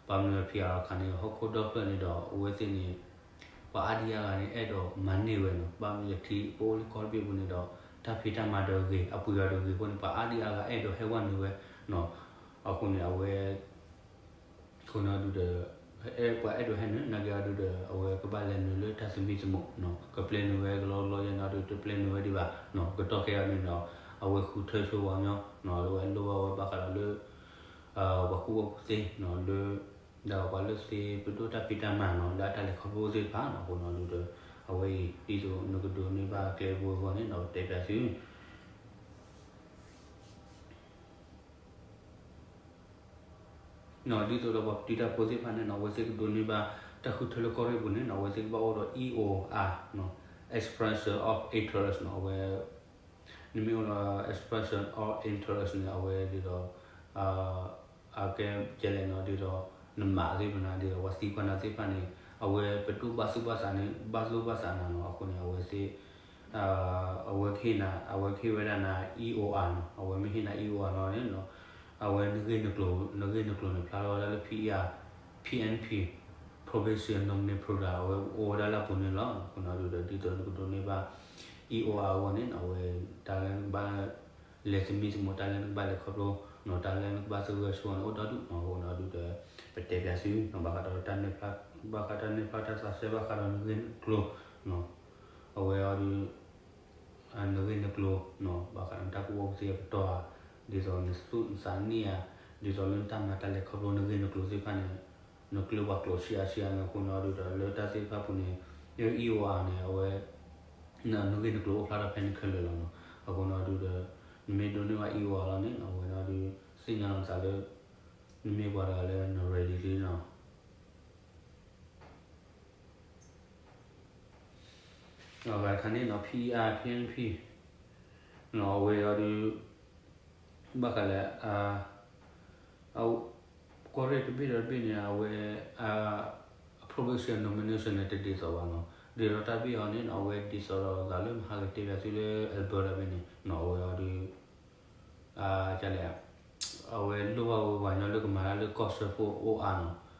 ဘၣ်မနုၤ P R ခးန့ၣ် ဟီၣ်ခိၣ်ဒီဖျၢၣ်န့ၣ်ဒီး အဝဲသ့ၣ်န့ၣ် ပှၤအါဒံအါဂၤန့ၣ် အဲၣ်ဒိးမၤန့ၢ်ဝဲနီၤ, ဘၣ်မနုၤလဲၣ် ထံပအိၣ်လၢကီၢ်တဘ့ၣ်ပူၤန့ၣ်ဒီး တၢ်ဖံးတၢ်မၤဒီးဂ့ၤ အပှ့ၤအီၤဒီးဂ့ၤအဃိန့ၣ် ပှၤအါဒံအါဂၤအဲၣ်ဒိးဟဲဝဲနုာ်ဝဲနီၤ, အဃိန့ၣ် အဝဲ အဃိန့ၣ်ဒုဒီး ပှၤအဲၣ်ဒိးဟဲနုာ် နာ်က့အီၤဒုဒီး အဝဲကဘၣ်လဲၤနုာ်လၢတၢ်သမံသမိးနီၤ, ကပျဲနုာ်ဝဲကလီကလီယဲၢ်နီၤဒု တပျဲနုာ်ဝဲဒံးဘၣ်နီၤ, ကတီၢ်ခဲအီၤန့ၣ်ဒီး အဝဲဃုထၢဆိဝဲညီနီၤ, အဝဲလိၣ်ဘၣ်ဝဲဘၣ်ဃးဒီးလၢ ပှၤကူၣ်ဘၣ်ကူၣ်သ့နီၤ လၢ ဒီးပှၤလၢသ့ပဒိၣ်တၢ်ဖံးတၢ်မၤနီၤ လၢအတၢ်လဲၤခီဖျိသ့ၣ်တဖၣ်နီၤ, အဃိန့ၣ်ဒုဒီး အဝဲအံၤ ဒ်သိးနကဒိးန့ၢ်ဘၣ်ကျဲဘိအဂီၢ်န့ၣ်နီၤ ပတဲပၠးသု နီၤ ဒ်သိးဒီးပှၤပတုာ်တၢ်ဖိသ့ၣ်တဖၣ်န့ၣ်နီၤ အဝဲသ့ၣ်ကဒိးန့ၢ်ဘၣ် တၢ်ဃုထၢလၢကီၢ်ရ့ၣ်ပူၤန့ၣ်နီၤ အဝဲသ့ၣ်ကဘၣ်အိၣ်ဒီး E O R နီၤ expression of interest နီၤ အဝဲ နမ့ၢ်အိၣ်ဒီး expression of interest န့ၣ် အဝဲဒ်သိး အကဲကဲလဲၣ်နီၤ ဒ်သိး နမၤသ့ၣ်မနၤ ဒ်သိးပှၤသံကွၢ်နၤသ့ၣ်တဖၣ်န့ၣ် အဝဲပဒိၣ်ဘၣ်သူၣ်ဘၣ်သးန့ၣ် ဘၣ်သူၣ်ဘၣ်သးနၤနီၤ အဃိန့ၣ် အဝဲသ့ၣ် အဝဲကဟ့ၣ်နၤ အဝဲကဟ့ၣ်ဝဲဒၣ်နၤ E O R နီၤ အဝဲမ့ၢ်ဟ့ၣ်နၤ E O R နီၤန့ၣ် အဝဲနဂ့ၢ်နကျိၤ နဂ့ၢ်နကျိၤန့ၣ် ဖျါထီၣ်ဝဲဒၣ်လၢ P E R, P N P, Provincial Nominating Product အဝဲအိၣ်ဝဲဒၣ်လၢအပူၤန့ၣ်လီၤ. အဃိန့ၣ်ဒုဒီး ဒ်သိးနကဒိးန့ၢ်ဘၣ် E O R အဂီၢ်န့ၣ် အဝဲတၢ်လၢနကဘၣ် လဲၤသမံသမိးတၢ်လၢနကဘၣ်လဲၤခီဖျိ, တၢ်လၢနကဘၣ်သဂၢၢ်ဆိန့ၣ် အိၣ်ဒီဒူၣ်နီၤ. အဃိန့ၣ်အီၤဒုဒီး ပတဲပၠးသုနီၤ ဘၣ်ဃးဒီးတၢ်န့ၢ်ဖျါ, ဘၣ်ဃးတၢ်န့ၢ်ဖျါတၢ်သးစဲဘၣ်ဃးဒီးနဂ့ၢ်နကျိၤ, အဝဲအီၤဒု နဂ့ၢ်နကျိၤနီၤ, ဘၣ်ဃးဒီးနတၢ်ကူၣ်ဘၣ်ကူၣ်သ့အပတီၢ်ဧါ, ဒ်သိးနသူၣ်နသးနံၣ်ဧါ, ဒ်သိးလၢနတၢ်မၤတၢ်လဲၤခီဖျိနဂ့ၢ်နကျိၤသ့ၣ်တဖၣ်န့ၣ်, နကျိၤပှၤကျိၤဆံးအါဆံးအါန့ၣ် အဃိန့ၣ်အီၤဒုဒီး လၢတၢ်သ့ၣ်တဖၣ်ပူၤန့ၣ် လၢ E O R န့ၣ် အဝဲ နဂ့ၢ်နကျိၤအိၣ်ဖျါထီၣ်ဖဲန့ၣ်ခဲလၢာ်လီၤနီၤ. အဃိန့ၣ်အီၤဒုဒီး နမ့ၢ်ဒိးန့ၢ်ဘၣ် E O R လီၤန့ၣ် အဝဲန့ၣ်အီၤဒု သ့ၣ်ညါလီၤနသးလၢ နမ့ၢ်ပှၤတဂၤလၢန ready လံနီၤ. အဂၤတခါန့ၣ်နီၤ P E R P N P နီၤ အဝဲအီၤဒု ဘၣ်ဃးလၢ ကီၢ်ရ့ၣ်တဘ့ၣ်ဒီးတဘ့ၣ်န့ၣ် အဝဲ အ probation nomination န့ၣ် တဒ်သိးဘၣ်နီၤ. ဒ်သိးတၢ်ဘ့ၣ်အီၤန့ၣ်နီၤ အဝဲဒ်သိးဒီးသးလၢမဟါကတဲဘၣ်သုလၢ Alberta ဘ့ၣ်န့ၣ်နီၤ အဝဲအီၤဒု ကလဲၣ် အဝဲလိၣ်ဘၣ်ဝဲပှၤကညီလၢကမၤတၢ်လၢကီၢ်စၢဖှိၣ်အိၣ်အါနီၤ.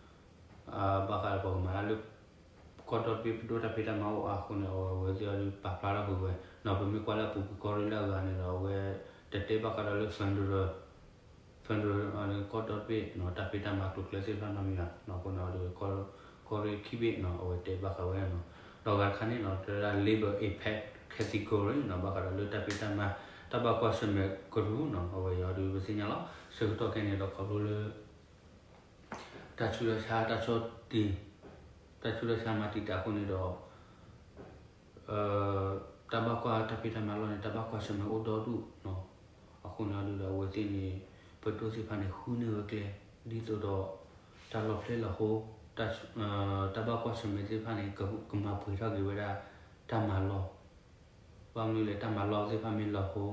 ဘၣ်ဃးဒီးပှၤကမၤတၢ်လၢ ကီၢ်ဒီတဘ့ၣ် ပဒိၣ်တၢ်ဖံးတၢ်မၤအိၣ်အါအဃိန့ၣ် အဝဲသ့ၣ်အီၤဒုပာ်ဖျါထီၣ်ကွံာ်ဝဲနီၤ. ပမ့ၢ်ကွၢ်လၢအပူၤကွံာ်ကီၢ်ရ့ၣ်လၢအဂၤန့ၣ်ဒီး အဝဲတတဲဘၣ်ဃးဒီးလၢ federal federal ကီၢ်ဒီတဘ့ၣ် တၢ်ဖံးတၢ်မၤကျိၤကျဲသ့ၣ်တဖၣ်နီတမံၤဘၣ်နီၤ. အဃိန့ၣ်အီၤဒု ကီၢ်ရ့ၣ်ခံဘ့ၣ်နီၤ အဝဲတဲဘၣ်ဃးဝဲနီၤ. ဒီးအဂၤတခါန့ၣ်နီၤ တဲဝဲဒၣ် labor impact category နီၤ ဘၣ်ဃးဒီးလၢတၢ်ဖံးတၢ်မၤ တၢ်ဘၣ်ကွၢ်ဆၢၣ်မဲာ်ကရူၢ်နီၤ အဝဲအီၤဒုပသ့ၣ်ညါလီၤ. ဆၢကတီၢ်ခဲအံၤန့ၣ်ဒီးခီဖျိလၢ တၢ်ဆူးတၢ်ဆါ တၢ်ဆီၣ်တံၢ် တၢ်ဆူးတၢ်ဆါမၤတံာ်တာ်အဃိန့ၣ်ဒီး တၢ်ဘၣ်ကွၢ်တၢ်ဖံးတၢ်မၤလီၢ်န့ၣ် တၢ်ဘၣ်ကွၢ်ဆၢၣ်မဲာ်အိၣ်ဒီဒူၣ်နီၤ. အဃိန့ၣ်အီၤဒုဒီးအဝဲသ့ၣ်န့ၣ် ပဒိၣ်သ့ၣ်တဖၣ်န့ၣ် ဃုန့ၢ်ဝဲကျဲ ဒ်သိးဒီး တၢ်လီၤဖျဲၣ်လီၤဟိ တၢ်ဘၣ်ကွၢ်ဆၢၣ်မဲာ်သ့ၣ်တဖၣ်န့ၣ် ကမၤပှဲၤထီၣ်က့ၤဝဲဒၣ် တၢ်မၤလီၢ် ဘၣ်မနုၤလဲၣ် တၢ်မၤလီၢ်သ့ၣ်တဖၣ်မ့ၢ်လီၤဟိ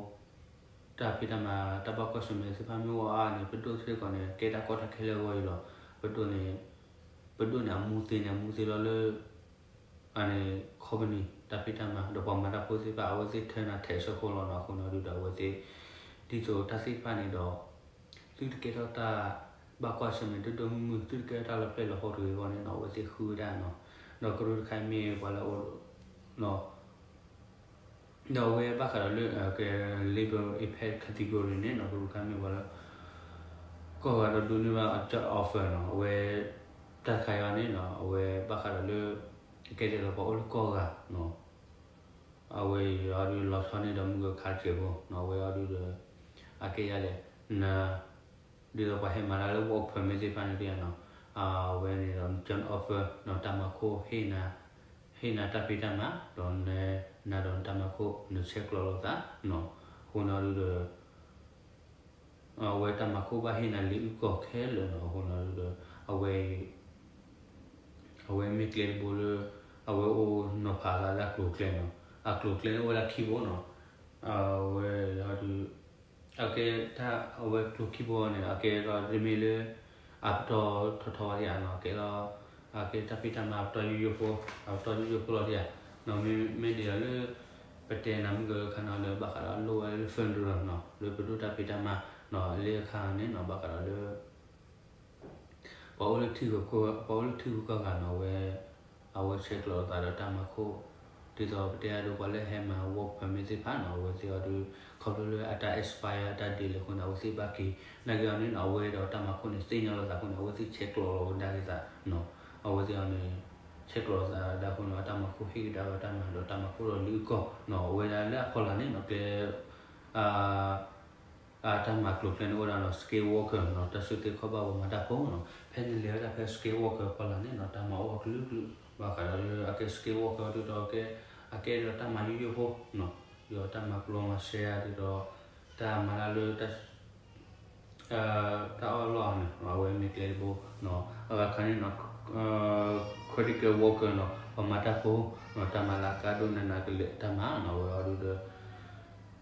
တၢ်ဖံးတၢ်မၤ တၢ်ဘၣ်ကွၢ်ဆၢၣ်မဲာ်သ့ၣ်တဖၣ်မ့ၢ်အိၣ်အါအါန့ၣ် ပဒိၣ်စ့ၢ်ကီးန့ၣ် ကဲတၢ်ကီတၢ်ခဲလၢအဂီၢ်အံၤလီၤ. ပဒိၣ်န့ၣ် ပဒိၣ်န့ၣ် အမူသ့န့ၣ် အမူသ့လီၤလၢ အန့ၣ် company တၢ်ဖံးတၢ်မၤ ဒီးပှၤမၤတၢ်ဖိသ့ၣ်တဖၣ် အဝဲသ့ၣ်ထၢနၤထဲးဆၢခိၣ်လီၤနီၤ. အဃိန့ၣ်အီၤဒုဒီးအဝဲသ့ၣ် ဒ်သိးတၢ်သ့ၣ်တဖၣ်န့ၣ်ဒီး သုတကဲထီၣ်တၢ် ဘၣ်ကွၢ်ဆၢၣ်မဲာ်ဒိၣ်ဒိၣ်မုၢ်မုၢ် သုတကဲထီၣ်တၢ်လီၤဖျဲၣ်လီၤဟိတဂ့ၤအဂီၢ်န့ၣ်နီၤ အဝဲသ့ၣ်ဃုဝဲဒၣ်နီၤ. ဒီးကရူၢ်တခါအံၤမ့ၢ်ပှၤလၢအအိၣ် ဒီးအဝဲဘၣ်ဃးဒီးလၢ ကဲ labor impact category န့ၣ်နီၤ ကရူၢ်တခါမ့ၢ်ပှၤလၢ ကီၢ်ဂၤဒီးဒိးန့ၢ်ဘၣ်အ job offer နီၤ အဝဲ တၢ်တခါအံၤန့ၣ်နီၤ အဝဲဘၣ်ဃးဒီးလၢ ကဲဒ်သိးပှၤအိၣ်လၢကီၢ်ဂၤနီၤ အဝဲအံၤအီၤဒုးလီၤဆီန့ၢ်ဒီးမုၢ်ဂၢၢ်ခါစဲးဖိနီၤ အဝဲအီၤဒုးဒီး အကဲယၤလဲၣ် န ဒ်သိးပှၤဟဲမၤတၢ်လၢ work permit သ့ၣ်တဖၣ်န့ၣ်နီၤ အဝဲန့ၣ်ဒီး job offer နီၤ တၢ်မၤခိၣ်ဟ့ၣ်နၤ ဟ့ၣ်နၤတၢ်ဖံးတၢ်မၤ ဒီးန နၤဒီးနတၢ်မၤခိၣ် နဆဲးကျိးလိာ်သးနီၤ အဃိန့ၣ်အီၤဒုးဒီး အဝဲတၢ်မၤခိၣ်ဘၣ်ဟ့ၣ်နၤလံာ်အုၣ်ကီၤခဲလၢာ်နီၤ အဃိန့ၣ်အီၤဒုးဒီး အဝဲ အဝဲမ့ၢ်ကျဲတဘိလၢ အဝဲအိၣ်နီၤဖးအသးလၢအကျိၤကျဲနီၤ အကျိၤကျဲန့ၣ်အိၣ်ဝဲဒၣ်ခံဘိနီၤ အဝဲအီၤဒုး အကဲတၢ်အဝဲကျိၤခံဘိန့ၣ် အကဲဒီးတမ့ၢ်လၢ အပတီၢ်ထီထီဝဲဒၣ်နီၤ အကဲဒီး အကဲတၢ်ဖံးတၢ်မၤအပတီၢ်ယိယိဖိ အပတီၢ်ယိယိဖိလီၤဒၣ်နီၤ မ့မ့ၢ်ဒ်သိးလၢ ပတဲနၤမုၢ်ဂၢၢ်ခါနီၤလၢဘၣ်ဃးဒီးလိၣ်ဝဲလၢ federal နီၤ လၢပဒိၣ်တၢ်ဖံးတၢ်မၤနီၤ လၢအခါန့ၣ်နီၤ ဘၣ်ဃးဒီးလၢ ပှၤအိၣ်လၢထံဂုၤကီၢ်ဂၤနီၤ အဝဲ အဝဲဆဲးကျိးလိာ်သးဒီးတၢ်မၤခိၣ် ဒ်သိးပတဲအဒိပှၤလၢဟဲမၤ work permit သ့ၣ်တဖၣ်နီၤ အဝဲသ့ၣ်အီၤဒုး ခီဖျိလၢအတၢ် expire အတၢ်ဒ့လဲၣ်အဃိန့ၣ် အဝဲသ့ၣ်ဘၣ်က့ၤ နာ်က့ၤအီၤန့ၣ်နီၤ အဝဲဒီးတၢ်မၤခိၣ်န့ၣ် သ့ၣ်ညါလိာ်သးအဃိန့ၣ် အဝဲသ့ၣ်ဆဲးကျိးလိာ်ကဒါက့ၤသးနီၤ အဝဲသ့ၣ်အီၤန့ၣ် ဆဲးကျိးလိာ်သးဒၣ်အဃိန့ၣ် အတၢ်မၤခိၣ်ဟ့ၣ်ကဒါက့ၤတၢ်မၤဒီးတၢ်မၤခိၣ်ဒီးလံာ်အုၣ်ကီၤနီၤ အဝဲဒၣ်လၢအဖီလာ်န့ၣ်နီၤ ကျဲ တၢ်မၤကျိၤကျဲန့ၣ်အိၣ်ဒၣ်နီၤ skilled worker နီၤ တၢ်စုသ့ခီၣ်ဘၣ်ပှၤမၤတၢ်ဖိနီၤ ဖဲနလဲၤဝဲဒၣ်ဖဲ skilled worker ဖီလာ်န့ၣ်နီၤ တၢ်မၤအိၣ်အကလုာ်ကလုာ် ဘၣ်ဃးဒီးလၢအကဲ skilled worker ဒ်သိးကဲ အကဲဒီးတၢ်မၤယိယိဖိနီၤ ဒီးတၢ်မၤကျိၤမၤစဲဒ်သိး တၢ်မၤတၢ်လၢ တၢ်အီၣ်လီၢ်န့ၣ် အဝဲမ့ၢ်ကျဲတဘိနီၤ အဂၤတခါန့ၣ်နီၤ critical worker နီၤ ပှၤမၤတၢ်ဖိနီၤ တၢ်မၤလၢအကါဒိၣ်နးနးကလဲာ်တၢ်မၤနီၤ အဝဲအီၤဒုးဒီး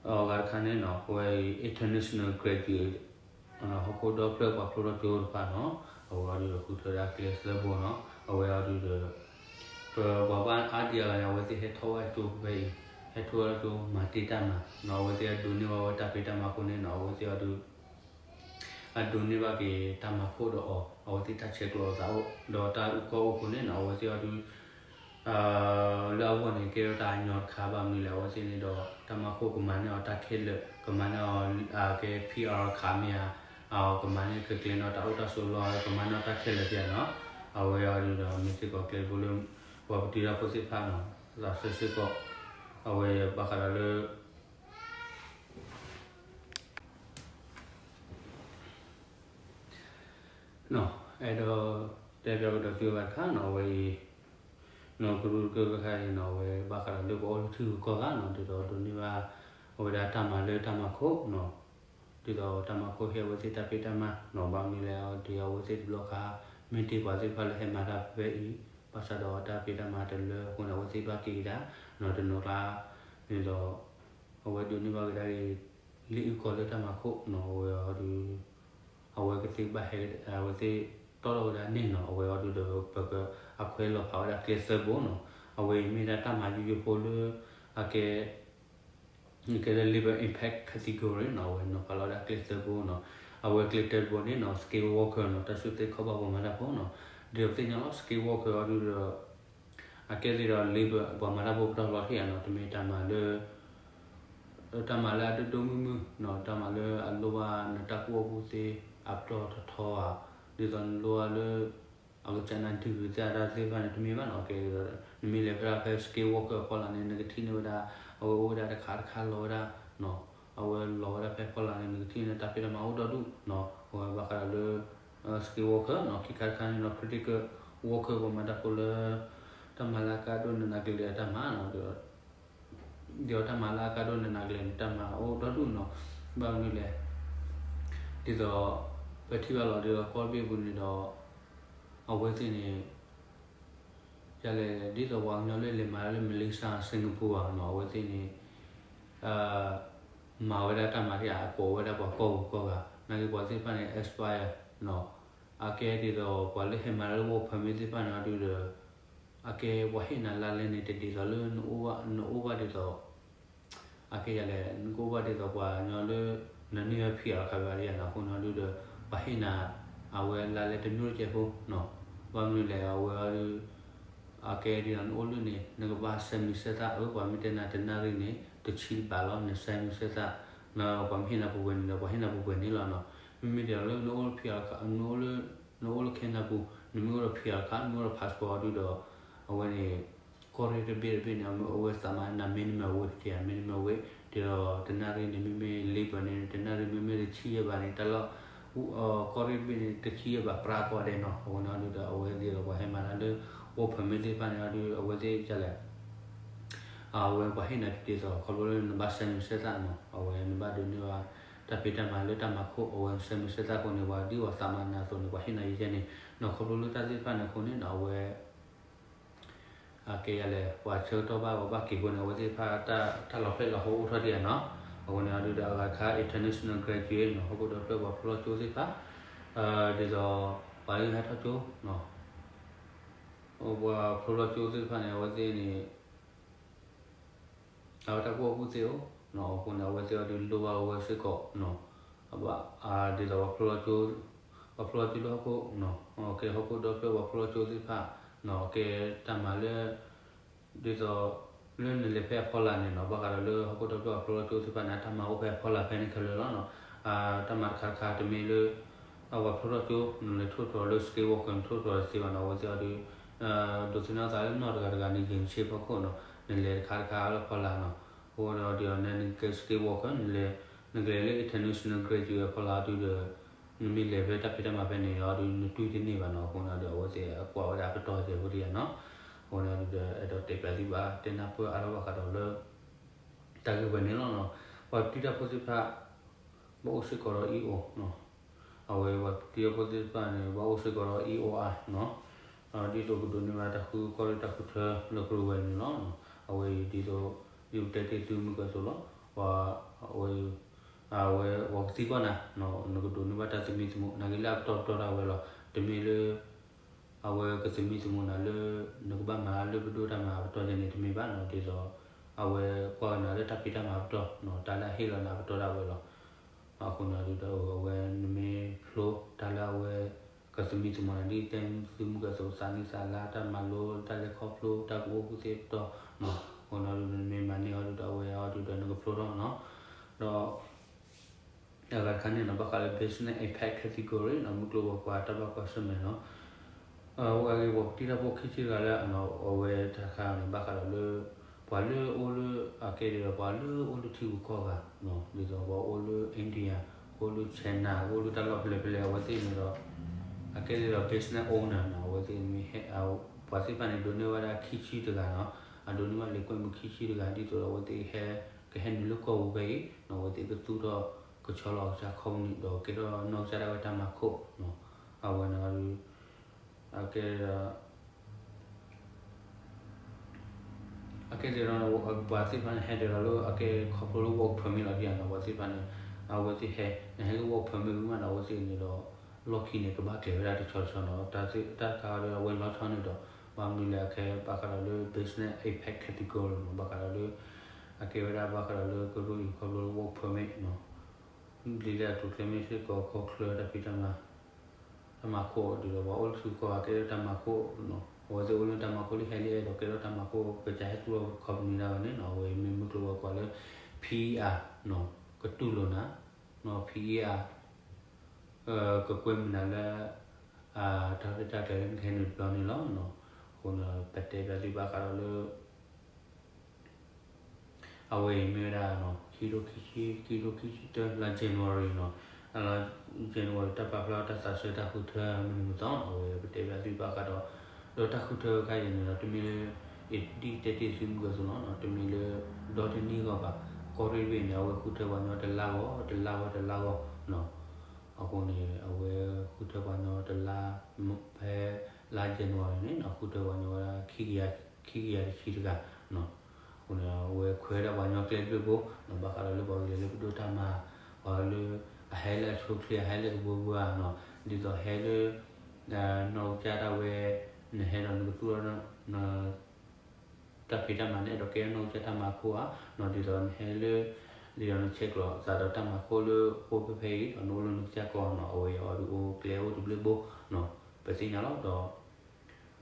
အဂၤတခါန့ၣ်နီၤ အဝဲအံၤ international graduate ဟီၣ်ခိၣ်ဒီဖျၢၣ်ပှၤဖျိထီၣ်ကၠိတဖၣ်နီၤ အဝဲအီၤဒုးဒီးဃုထၢဒၣ်ကျဲသၢဘိနီၤ အဝဲအီၤဒုးဒီး ပပှၤဘၣ်အါဒံအဂၤန့ၣ် အဝဲသ့ၣ်ဟဲထီၣ်ဝဲကၠိဖဲအံၤ ဟဲထီၣ်ဝဲကၠိမၤတ့ၢ်တၢ်မၤနီၤ အဝဲသ့ၣ်အဒိးန့ၢ်ဝဲတၢ်ဖံးတၢ်မၤအဃိန့ၣ်နီၤ အဝဲသ့ၣ်အီၤဒုး အဒိးန့ၢ်ဘၣ်က့ၤတၢ်မၤခိၣ်ဒီးအီၤ အဝဲသ့ၣ်တၢ်ဆဲးကျိးလိာ်သးအိၣ် ဒီးတၢ်အုၣ်ကီၤအိၣ်အဃိန့ၣ်နီၤ အဝဲသ့ၣ်အီၤဒုး လၢအဂီၢ်န့ၣ် ကဲထီၣ်တၢ်ညီတခါ ဘၣ်မနုၤလဲၣ် အဝဲသ့ၣ်န့ၣ်ဒီး တၢ်မၤခိၣ်ကမၤန့ၢ်အီၤတၢ်ခဲလၢာ် ကမၤန့ၢ်အီၤ ကဲ PR ခးမ့ၢ်ဧါ, ကမၤန့ၢ်ကကျဲၤန့ၢ်တၢ်အိၣ်တၢ်ဆိးလီၢ် ကမၤန့ၢ်တၢ်ခဲလၢာ်သ့ၣ်ဧါနီၤ. အဝဲအံၤဒီး မ့ၢ်စ့ၢ်ကီးကျဲတဘိလၢ ပှၤပတုာ်တၢ်ဖိသ့ၣ်တဖၣ်နီၤ သးစၢ်စ့ၢ်ကီး အဝဲဘၣ်ဃးဒီးလၢ အဲၣ်ဒိးတဲပၠးကဒီးသုဝဲဘၣ်တခါနီၤ အဝဲအံၤ နီၤ ကရူၢ်ကရၢခါအံၤနီၤ အဝဲဘၣ်ဃးဒီးလၢပအိၣ်လၢထံဂုၤကီၢ်ဂၤနီၤ ဒ်သိးဒိးန့ၢ်ဘၣ် အဝဲဒၣ်တၢ်မၤလၢတၢ်မၤခိၣ်နီၤ ဒ်သိးတၢ်မၤခိၣ်ဟ့ၣ်အဝဲသ့ၣ်တၢ်ဖံးတၢ်မၤနီၤ ဘၣ်မနုၤလဲၣ် ဒ်အဝဲသ့ၣ်တဘျီခါ မ့ၢ်တ့ၢ်ပှၤသ့ၣ်တဖၣ်လၢဟဲမၤတၢ်ဖဲအံၤ ဘၣ်ဆၣ်ဒီးတၢ်ဖံးတၢ်မၤတလၢအဃိန့ၣ် အဝဲသ့ၣ်ဘၣ်က့ၤကဒါ နီၤ တနီၤကျါ ဒ်သိး အဝဲဒိးန့ၢ်ဘၣ်ကဒါက့ၤ လံာ်အုၣ်ကီၤလၢတၢ်မၤခိၣ်နီၤ အဝဲအီၤဒုး အဝဲကသ့ဘၣ်ဟဲ အဝဲသ့ၣ်တီၣ်ထီၣ်ဝဲဒၣ်န့ၣ်နီၤ အဝဲအီၤဒုးဒီး ပကအခွဲးလီၤဖးဝဲဒၣ်ကျဲသၢဘိနီၤ အဝဲအံၤမ့ၢ်ဒၣ်တၢ်မၤယိယိဖိလၢ အကဲ ကဲလၢ Labour Impact Category နီၤ အဝဲနီၤဖးလီၤဝဲဒၣ်ကျဲသၢဘိနီၤ အဝဲကျဲတၢတဘိန့ၣ်နီၤ skilled worker နီၤ တၢ်ဆူးသ့ခီၣ်ဘၣ်ပှၤမၤတၢ်ဖိနီၤ ဒ်သိးပသ့ၣ်ညါလီၤ skilled worker အီၤဒုးဒီး အကဲသ့ၣ်ဒီး labour ပှၤမၤတၢ်ဖိပတီၢ်လီၤထံၣ်ဧါနီၤ တမ့ၢ်တၢ်မၤလၢ တၢ်မၤလၢအဒိၣ်ဒိၣ်မုၢ်မုၢ်နီၤ တၢ်မၤလၢအလိၣ်ဘၣ်နတၢ်ကူၣ်ဘၣ်ကူၣ်သ့အပတီၢ်ထီထီဧါ ဒ်သိးနလိၣ်ဘၣ်လၢ အကစၢ်န degree သ့ၣ်အတၢ်သ့ၣ်တဖၣ်န့ၣ် တမ့ၢ်ဘၣ်နီၤ ကဲဒီး နမ့ၢ်လဲၤဖဲဒၣ်ဖဲ skilled worker အဖီလာ်န့ၣ် နကထံၣ်န့ၢ်ဝဲဒၣ် အဝဲအိၣ်ဝဲဒၣ်တခါတခါလီၤဝဲဒၣ်နီၤ အဝဲလီၤဝဲဒၣ်ဖဲအဖီလာ်န့ၣ် နကထံၣ်န့ၢ်တၢ်ဖံးတၢ်မၤအိၣ်ဒီဒူၣ်နီၤ အဝဲဘၣ်ဃးဒီးလၢ skilled worker နီၤ ခံခါတခါန့ၣ်နီၤ critical worker ပှၤမၤတၢ်ဖိလၢ တၢ်မၤလၢအကါဒိၣ်နးနးကလဲာ်ကလဲာ်အတၢ်မၤနီၤ ဒီး ဒီးတၢ်မၤလၢအကါဒိၣ်နးနးကလဲာ်န့ၣ် တၢ်မၤအိၣ်ဒီဒူၣ်နီၤ ဘၣ်မနုၤလဲၣ် ဒ်သိး ပထံၣ်ဘၣ်လီၤဒ်သိးကီၢ်တဘ့ၣ်အပူၤန့ၣ်ဒီး အဝဲသ့ၣ်န့ၣ် ယလဲၣ် ဒ်သိးပှၤကညီလၢလဲၤမၤတၢ်လၢ Malaysia Singapore ဘၣ်နီၤ အဝဲသ့ၣ်န့ၣ် မၤဝဲဒၣ်တၢ်မၤတခါ အကိးဝဲဒၣ်ပှၤကီၢ်ပူၤကီၢ်ဂၤ နာ်က့ပှၤသ့ၣ်တဖၣ်န့ၣ် expire နီၤ အကဲဒ်သိးပှၤလၢဟဲမၤတၢ်လၢ work permit သ့ၣ်တဖၣ်န့ၣ်အီၤဒုးဒီး အကဲပှၤဟ့ၣ်နၤလါလဲန့ၣ် တဒ်သိးလၢ နအိၣ်ဘၣ်ဒ်သိး အကဲယလဲၣ် နကအိၣ်ဘၣ်ဒ်သိးပှၤကညီလၢ နန့ၢ်ဝဲ PR ခးဘၣ်ဒံးယါနီၤ အဃိန့ၣ်အီၤဒုးဒီး ပှၤဟ့ၣ်နၤ အဝဲလါလဲတမံၤတကဲဖိနီၤ ဘၣ်မနုၤလဲၣ် အဝဲအီၤဒုး အကဲဒ်သိးနအိၣ်လၢန့ၣ် နကဘၣ်ဆဲးမံၤဆဲးသၣ် အၢ ပှၤမ့ၢ်တဲနၤတနၣ်ရံၣ်န့ၣ် တဆံတဘးလီၤ နဆဲးမံၤဆဲးသၣ် ပှၤမ့ၢ်ဟ့ၣ်နၤပှဲၤပှဲၤန့ၣ်ဒီး ပှၤဟ့ၣ်နၤပှဲၤပှဲၤန့ၣ်လီၤနီၤ မ့မ့ၢ်ဒ်သိးလၢနအိၣ် PR နအိၣ်လၢ နအိၣ်လၢ Canada ပူၤ နမ့ၢ်အိၣ်ဒီး PR ခး နမ့ၢ်အိၣ်ဒီး passport အီၤဒုးဒီး အဝဲန့ၣ် ကီၢ်ရ့ၣ်တဘ့ၣ်တဘ့ၣ်န့ၣ် အဝဲသးမၤနၤ minimum wage တယါ minimum wage ဒ်သိးတနၣ်ရံၣ်န့ၣ် မ့မ့ၢ် labour န့ၣ် တနၣ်ရံၣ်မ့မ့ၢ်တဆံယဲၢ်ဘးန့ၣ် တၢ်လီၢ် ကီၢ်ရ့ၣ်တဘ့ၣ်န့ၣ် တဆံယဲၢ်ဘးပြးကီးဒဲးနီၤ အဃိန့ၣ်အီၤဒုးဒီး အဝဲသ့ၣ်ဒီးပှၤဟဲမၤတၢ်လၢ work permit သ့ၣ်တဖၣ်န့ၣ်အီၤဒုး အဝဲသ့ၣ်ယလဲၣ် အဝဲပှၤဟ့ၣ်နၤတဒ်သိး ခီဖျိလၢနဘၣ်ဆဲးမံၤဆဲးသၣ်နီၤ အဝဲနဘၣ်ဒိးန့ၢ်ဘၣ် တၢ်ဖံးတၢ်မၤလၢတၢ်မၤခိၣ် အဝဲနဆဲးမံၤဆဲးသၣ်အဃိန့ၣ် ပှၤဒ်ပှၤသးမၤနၤအသိးန့ၣ် ပှၤဟ့ၣ်နၤယဲယဲန့ၣ်နီၤ ခီဖျိလၢတၢ်သ့ၣ်တဖၣ်န့ၣ်အဃိန့ၣ်နီၤ အဝဲ အကဲယလဲၣ် ပှၤဆၢကတီၢ်ဘၣ်ပှၤဘၣ်က့ၤအဃိန့ၣ် အဝဲသ့ၣ်တဖၣ်တၢ်လီၤဖျဲၣ်လီၤဟိအိၣ်ထီၣ်ဒံးဧါနီၤ အဃိန့ၣ်အီၤဒုးဒီး အဂၤတခါ international graduate နီၤ ဟီၣ်ခိၣ်ဒီဖျၢၣ်ပှၤဖျိထီၣ်ကၠိသ့ၣ်တဖၣ် ဒ်သိး ပှၤလၢဟဲထီၣ်ကၠိနီၤ ပှၤဖျိထီၣ်ကၠိသ့ၣ်တဖၣ်န့ၣ် အဝဲသ့ၣ်န့ၣ် အဝဲတၢ်ကူၣ်ဘၣ်ကူၣ်သ့အိၣ်နီၤ အဃိန့ၣ် အဝဲသ့ၣ်အီၤဒုးလိၣ်ဘၣ်ဝဲစ့ၢ်ကီးနီၤ အဘၣ် ဒ်သိးပှၤဖျိထီၣ်ကၠိ ပှၤဖျိထီၣ်ကၠိလၢဟီၣ်ခိၣ်နီၤ ကဲဟီၣ်ခိၣ်ဒီဖျၢၣ်ပှၤဖျိထီၣ်ကၠိသ့ၣ်တဖၣ်နီၤ ကဲတၢ်မၤလၢ ဒ်သိး လၢနလဲၤဖဲအဖီလာ်န့ၣ်နီၤ ဘၣ်ဃးဒီးလၢဟီၣ်ခိၣ်ဒီဖျၢၣ်ပှၤဖျိထီၣ်ကၠိသ့ၣ်တဖၣ်န့ၣ် အတၢ်မၤအိၣ်ဖဲအဖီလာ်ဖဲန့ၣ်ခဲလၢာ်လီၤနီၤ တၢ်မၤတခါတခါတမ့ၢ်လၢ အဝဲဖျိထီၣ်ကၠိ နလဲၤထိၣ်သတြီၤလၢ skilled worker နထိၣ်သတြီၤတသ့ဘၣ်နီၤ အဝဲသ့ၣ်အီၤဒုး ဒိးသန့ၤသးလၢနီၢ်တဂၤတဂၤန့ၣ် ယံာ်ဆ့ဖီခိၣ်နီၤ နလဲၤတခါတခါလၢဖီလာ်နီၤ အဃိဒီးဒ်အီၤန့ၣ် နကဲ skilled worker နလဲၤ နကလဲၤလၢ international graduate အဖီလာ်အီၤဒုးဒီး နမ့ၢ်လဲၤဖဲတၢ်ဖံးတၢ်မၤဖဲန့ၣ်အီၤဒုး နတွံၢ်တန့ၢ်ဘၣ်နီၤ အဃိန့ၣ်ဒီး အဝဲသ့ၣ်ကွၢ်ဝဲဒၣ်အပတီၢ်စဲးဖိတယါနီၤ အဃိန့ၣ်ဒီး အဲၣ်ဒိးတဲပၠးသုဘၣ် တဲနၢ်ပၢၢ်အါထီၣ်ဘၣ်ဃးဒီးလၢ တၢ်ဂ့ၢ်ဝဲန့ၣ်လီၤနီၤ ပှၤပတုာ်တၢ်ဖိသ့ၣ်တဖၣ် ဘၣ်အိၣ်စ့ၢ်ကီးဒီး E O နီၤ အဝဲပှၤပတုာ်တၢ်ဖိသ့ၣ်တဖၣ်န့ၣ် ဘၣ်အိၣ်စ့ၢ်ကီးဒီး E O R နီၤ ဒ်သိးကဒိးန့ၢ်ဘၣ်တၢ်ဃုကီၢ်ရ့ၣ်တၢ်ဃုထၢလၢပရူၤဝဲန့ၣ်လီၤ. အဝဲအံၤဒ်သိး ယတဲတ့ၢ်သုမုၢ်ကၢသိးလီၤ. ပှၤ အဝဲ အဝဲပှၤကသံကွၢ်နၤ နကဒိးန့ၢ်ဘၣ်တၢ်သမံသမိး နာ်က့လၢအပတီၢ်ပတီၢ်ဒၣ်ဝဲလီၤ. တမ့ၢ်လၢ အဝဲကသမံသမိးနၤလၢ နကဘၣ်မၤလၢပဒိၣ်တၢ်မၤအပတီၢ်ယဲန့ၣ် တမ့ၢ်ဘၣ်နီၤ. ဒ်သိး အဝဲကွၢ်ကနၤလၢတၢ်ဖံးတၢ်မၤအပတီၢ်နီၤ တၢ်လၢအဟ့ၣ်လီၤနၤအပတီၢ်ဒၣ်ဝဲလီၤ. အဃိန့ၣ်ဒီး အဝဲနမ့ၢ်ဖျိတၢ်လၢအဝဲ ကသမံသမိးနၤဒ်တဲသုမုၢ်ကၢသိး သးနံၣ်သးလါ တၢ်မၤလိ တၢ်လဲၤခီဖျိ တၢ်ကအိၣ်ကူၣ်သ့ၣ်ပတီၢ်နီၤ, အဃိနီၤဒုး နမ့ၢ်မၤန့ၢ်အီၤဒုးဒီး အဝဲအီၤဒုးဒီးနကဖျိထီၣ်နီၤ, ဒီး အဂၤတခါန့ၣ်နီၤ ဘၣ်ဃးလၢ business impact category နီၤ မုၢ်ကျိၤဝဲၤကွာ်တၢ်ဘၣ်ကွၢ်ဆၢၣ်မဲာ်နီၤ, အဝဲအဂ့ၢ် ပှၤပတံၢ်တၢ်ဖိခံဆံတဂၤလၢ အဝဲတၢ်တခါန့ၣ် ဘၣ်ဃးဒီးလၢ ပှၤလၢအိၣ်လၢ အကဲဒ်ဒီး ပှၤလၢအိၣ်လၢထံဂုၤကီၢ်ဂၤနီၤ, ဒ်သိးပှၤအိၣ်လၢ India အိၣ်လၢ China အိၣ်လၢတၢ်လီၢ်ဖဲလဲၣ်ဖဲလဲၣ် အဝဲသ့ၣ်န့ၣ်ဒီး အကဲဒ်ဒီး business owner နီၤ, အဝဲသ့ၣ်မ့ၢ်ဟဲ ပှၤသ့ၣ်တဖၣ်န့ၣ် ဒိးန့ၢ်ဝဲဒၣ်ခံဆံတဂၤနီၤ, အဒိးန့ၢ်ဘၣ်လံာ်ကွဲမုာ်ခံဆံတဂၤ ဒ်သိးဒီးအဝဲသ့ၣ်ဟဲ ကဟဲနုာ်လၢကီၢ်ပူၤဖဲအံၤ နီၤ, အဝဲသ့ၣ်ကသူၣ်ထီၣ်ကဆီလီၤအကစၢ် company ဒီးကဲထီၣ်နီၢ်ကစၢ်ဒၣ်ဝဲတၢ်မၤခိၣ်နီၤ, အဝဲန့ၣ်ဒီး အကဲဒီး အကဲသ့ၣ်ဒီး ပှၤသ့ၣ်တဖၣ်န့ၣ် ဟဲဒီးလီၤလၢအကဲခီဖျိလၢ work permit လီၤဒံးနီၤ, ပှၤသ့ၣ်တဖၣ်န့ၣ် အဝဲသ့ၣ်ဟဲ နဟဲလၢ work permit ဝံၤမးဒီး အဝဲသ့ၣ်န့ၣ်ဒီး လီၢ်ခံန့ၣ် ကဘၣ်ကျဲၤဝဲဒၣ်တဆီတဆီနီၤ, တၢ်တခါဒီးအဝဲလီၤဆီန့ၣ်ဒီး ဘၣ်မနုၤလဲၣ် အကဲဘၣ်ဃးဒီးလၢ business impact category နီၤ, ဘၣ်ဃးဒီးလၢ အကဲဝဲဒၣ်ဘၣ်ဃးဒီးလၢကရူၢ်အံၤခီဖျိလၢ work permit နီၤ, ဒ်လဲၣ်အကျိၤအကျဲမ့ၢ်စ့ၢ်ကီး ခီၣ်ချၢတၢ်ဖံးတၢ်မၤ တၢ်မၤခိၣ် ဒ်သိးပှၤအိၣ်လၢထံဂုၤကီၢ်ဂၤကဲထီၣ်တၢ်မၤခိၣ်နီၤ, အဝဲသ့ၣ်အိၣ်လၢတၢ်မၤခိၣ်လၢဟဲလၢအဲၣ်ဒိး ကဲထီၣ်တၢ်မၤခိၣ် ကစၢ်ဟဲသူၣ်ထီၣ် company ဒၣ်ဝဲန့ၣ်နီၤ, အဝဲမ့ၢ်မုၢ်ကျိၤဝဲၤကွာ်လၢ ဖံအါနီၤ, ကတူၢ်လိာ်နၤနီၤ, ဖံအါ ကကွဲမုာ်နၤလၢ တၢ်ရဲၣ်တၢ်ကျဲၤလၢနကဟဲနုာ်တဘျီန့ၣ်လီၤ. အဃိန့ၣ် ပတဲဘၣ်သုဘၣ်ဃးဒီးလၢ အဝဲအံၤမ့ၢ်ဝဲဒၣ် ခံထိခံဆံ ခံထိခံဆံတၢ လါ January နီၤ, လါ January တၢ်ပာ်ဖျါတၢ်သးစဲတၢ်ဃုထၢမနုၤမသီနီၤ, အဝဲပတဲဘၣ်သုဘၣ်ဃးဒီး ဒီးတၢ်ဃုထၢခါအံၤန့ၣ်ဒီး တမ့ၢ်လၢ ဒ်တဲတ့ၢ်သုမုၢ်ကၢသိးနီၤ, တမ့ၢ်လၢ ဒီတနံၣ်ဂီၢ်ဘၣ်, ကီၢ်ရ့ၣ်တဘ့ၣ်န့ၣ် အဝဲဃုထၢပှၤညီတလါဂီၢ် တလါဂီၢ် တလါဂီၢ်နီၤ, အဃိန့ၣ် အဝဲဃုထၢပှၤညီတလါ ဖဲလါ January န့ၣ် ဃုထၢပှၤညီဝဲဒၣ် ခံကယၤတဆံတဂၤနီၤ, အဃိန့ၣ် အဝဲခွဲးဒၣ်ပှၤညီကျဲတဘျုးဘိနီၤ, ဘၣ်ဃးဒီးလၢပှၤကလဲၤလၢပဒိၣ်တၢ်မၤ, ပှၤလၢအဟဲလၢအဆိအချ့ အဟဲလၢကဘှီဘှီဧါနီၤ, ဒ်သိးဟဲလၢ နီၢ်ကစၢ်ဒၣ်ဝဲ နဟဲဒီးနကသူၣ်ထီၣ် တၢ်ဖံးတၢ်မၤန့ၣ် အဲၣ်ဒိးကဲနီၢ်ကစၢ်တၢ်မၤခိၣ်ဧါနီၤ, ဒ်သိးနဟဲလၢ ဒ်သိးနဆဲးကျိးသးဒီးတၢ်မၤခိၣ်လၢအိၣ်ဖဲဖဲအံၤ ဒီးနအိၣ်လၢနကစၢ်ကီၢ်နီၤ, အဝဲအံၤအီၤဒုးအိၣ်ကျဲအိၣ်တဘျုးဘိနီၤ, ပသ့ၣ်ညါလီၤ. ဒီး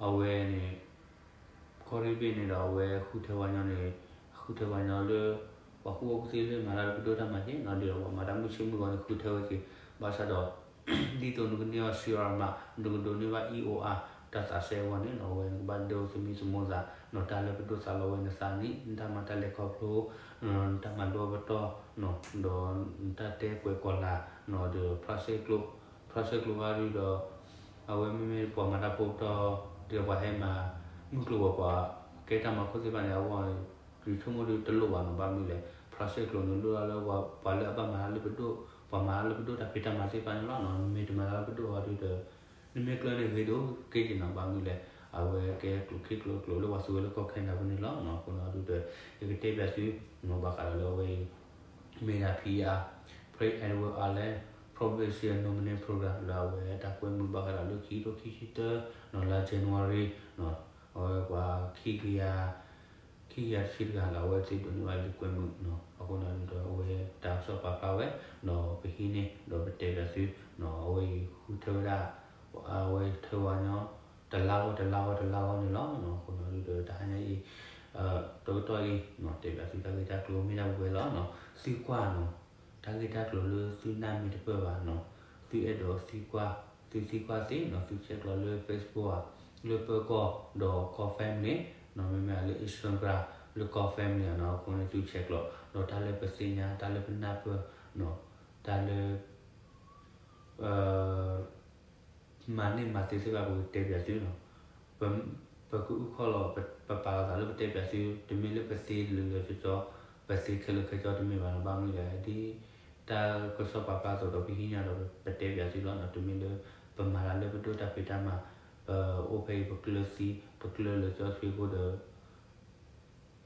အဝဲန့ၣ် ကီၢ်ရ့ၣ်တဘ့ၣ်န့ၣ်ဒီး အဝဲဃုထၢပှၤညီန့ၣ် ဃုထၢပှၤညီလၢ ပှၤကူၣ်ဘၣ်ကူၣ်သ့လၢမၤတၢ်လၢပဒိၣ်တၢ်မၤက့နီၤ, ဒ်သိးပှၤမၤတၢ်မုၢ်ဆ့ၣ်မုၢ်ဂီၤန့ၣ် ဃုထၢဝဲက့ၤ, ဘၣ်ဆၣ်ဒီး ဒ်သိးနကန့ၢ်အီၤ စီအီမး နကဒိးန့ၢ်ဘၣ် အံၣ်အိၣ်အါ တၢ်သးစဲအဂီၢ်န့ၣ်နီၤ, အဝဲနကဘၣ်ဒိသမံသမိးသးနီၤ, တၢ်လၢပဒိၣ်သးလီဝဲနသးန့ၣ် နတၢ်မၤတၢ်လဲၤခီဖျိ နတၢ်မၤလိအပတီၢ်နီၤ, ဒီးနတၢ်တဲကွဲးကီၤလၤနီၤ, ဒီး process ကျိ process ကျိဘၣ်ဒုးဒီး အဝဲမ့မ့ၢ်ပှၤမၤတၢ်ဖိပတီၢ် ဒီးပှၤဟဲမၤ မုၢ်ကျိၤဝဲၤကွာ် ကဲတၢ်မၤခိၣ်သ့ၣ်တဖၣ်န့ၣ် အဂီၢ် ယဆိကမိၣ်ဒုးတလိၣ်ဘၣ်နီၤ, ဘၣ်မနုၤလဲၣ် process ကျိန့ၣ် လိၣ်ဒၣ်လၢ ပှၤလၢအဘၣ်မၤတၢ်လၢပဒိၣ် ပှၤမၤတၢ်လၢပဒိၣ်တၢ်ဖံးတၢ်မၤသ့ၣ်တဖၣ်န့ၣ်လီၤ. နမ့ၢ်တမၤတၢ်လၢပဒိၣ်အီၤဒုးဒီး နမ့ၢ်ကျၢၢ်န့ၣ်ဂ့ၤဒိၣ်က့ၤက့ၤနီၤ, ဘၣ်မနုၤလဲၣ် အဝဲကဲကျိၣ်ခ့ကျိၣ်ကျိၤလၢပှၤသူဝဲလၢကီၢ်ခဲနဒၤပူၤန့ၣ်လီၤ. အဃိန့ၣ်အီၤဒုးဒီး ယကတဲဘၣ်သု ဘၣ်ဃးဒီးလၢအဝဲအံၤ မ့ၢ်ဒၣ်ဖံအါ Prince Edward Island Provincial Nominating Program လၢအဝဲတၢ်ကွဲမုာ်ဘၣ်ဃးဒီးလၢခံထိခံဆံတၢ လါ January အဝဲပှၤ ခံကယၤတဆံတဂၤလၢအဝဲသ့ၣ်ဒိးန့ၢ်ဘၣ်လံာ်ကွဲမုာ်နီၤ, အဃိန့ၣ်ဒီးအဝဲတၢ်ကစီၣ်ပာ်ဖျါဝဲဒီးပဟံးန့ၢ် ဒီးပတဲဘၣ်သုနီၤ, အဝဲအံၤဃုထၢဝဲဒၣ် အဝဲထၢပှၤညီ တလါဂီၢ်တလါဂီၢ်တလါဂီၢ်န့ၣ်လီၤ. အဃိန့ၣ်ဒီးတဟါညါအံၤ တကတီၢ်အံၤ တဲဘၣ်သုတၢ်ဂ့ၢ်တၢ်ကျိၤမ့ၢ်ဒၣ်ပှဲၤလီၤနီၤ, သံကွၢ်နီၤ, တၢ်ဂ့ၢ်တၢ်ကျိၤလၢသုနၢ်မ့ၢ်တပၢၢ်ဘၣ်နီၤ, သုအဲၣ်ဒိးသံကွၢ် သုသံကွၢ်သ့နီၤ, သုဆဲးကျိးလၢ Facebook ဧါ, လၢပၢၤကီၢ်ဒီးကီၢ် family နီၤ, မ့မ့ၢ်လၢ Instagram လၢကီၢ် family ဧါနီၤ, အဃိန့ၣ်သုဆဲးကျိး ဒီးတၢ်လၢပသ့ၣ်ညါ တၢ်လၢပနၢ်ပၢၢ်နီၤ, တၢ်လၢ မၤန့ၢ်မၤသ့သ့ၣ်တဖၣ် ပကတဲပၠးသုနီၤ, ပကအုၣ်ခီၣ်လီၤ ပပာ်လီၤသးလၢပတဲပၠးသု, တမ့ၢ်လၢပသ့လၢာ်လၢာ်ကၠီကၠီ, ပသ့ခဲလၢာ်ခဲဆ့တမ့ၢ်ဘၣ်နီၤ, ဘၣ်မနုၤလဲၣ် ဒ်တၢ်ကစီၣ်ပာ်ဖျါအသိးဒီး ပဟံးန့ၢ်ဒီးပတဲပၠးသုလီၤနီၤ, တမ့ၢ်လၢ ပမၤတၢ်လၢပဒိၣ်တၢ်ဖံးတၢ်မၤ, ပအိၣ်ဖဲအံၤ ပကျၢၤသံ ပကျၢၤလၢာ်ကၠီဆှံအဃိဒီး ပလီၤသ့လီၤဘၣ်သးဒီးပတဲ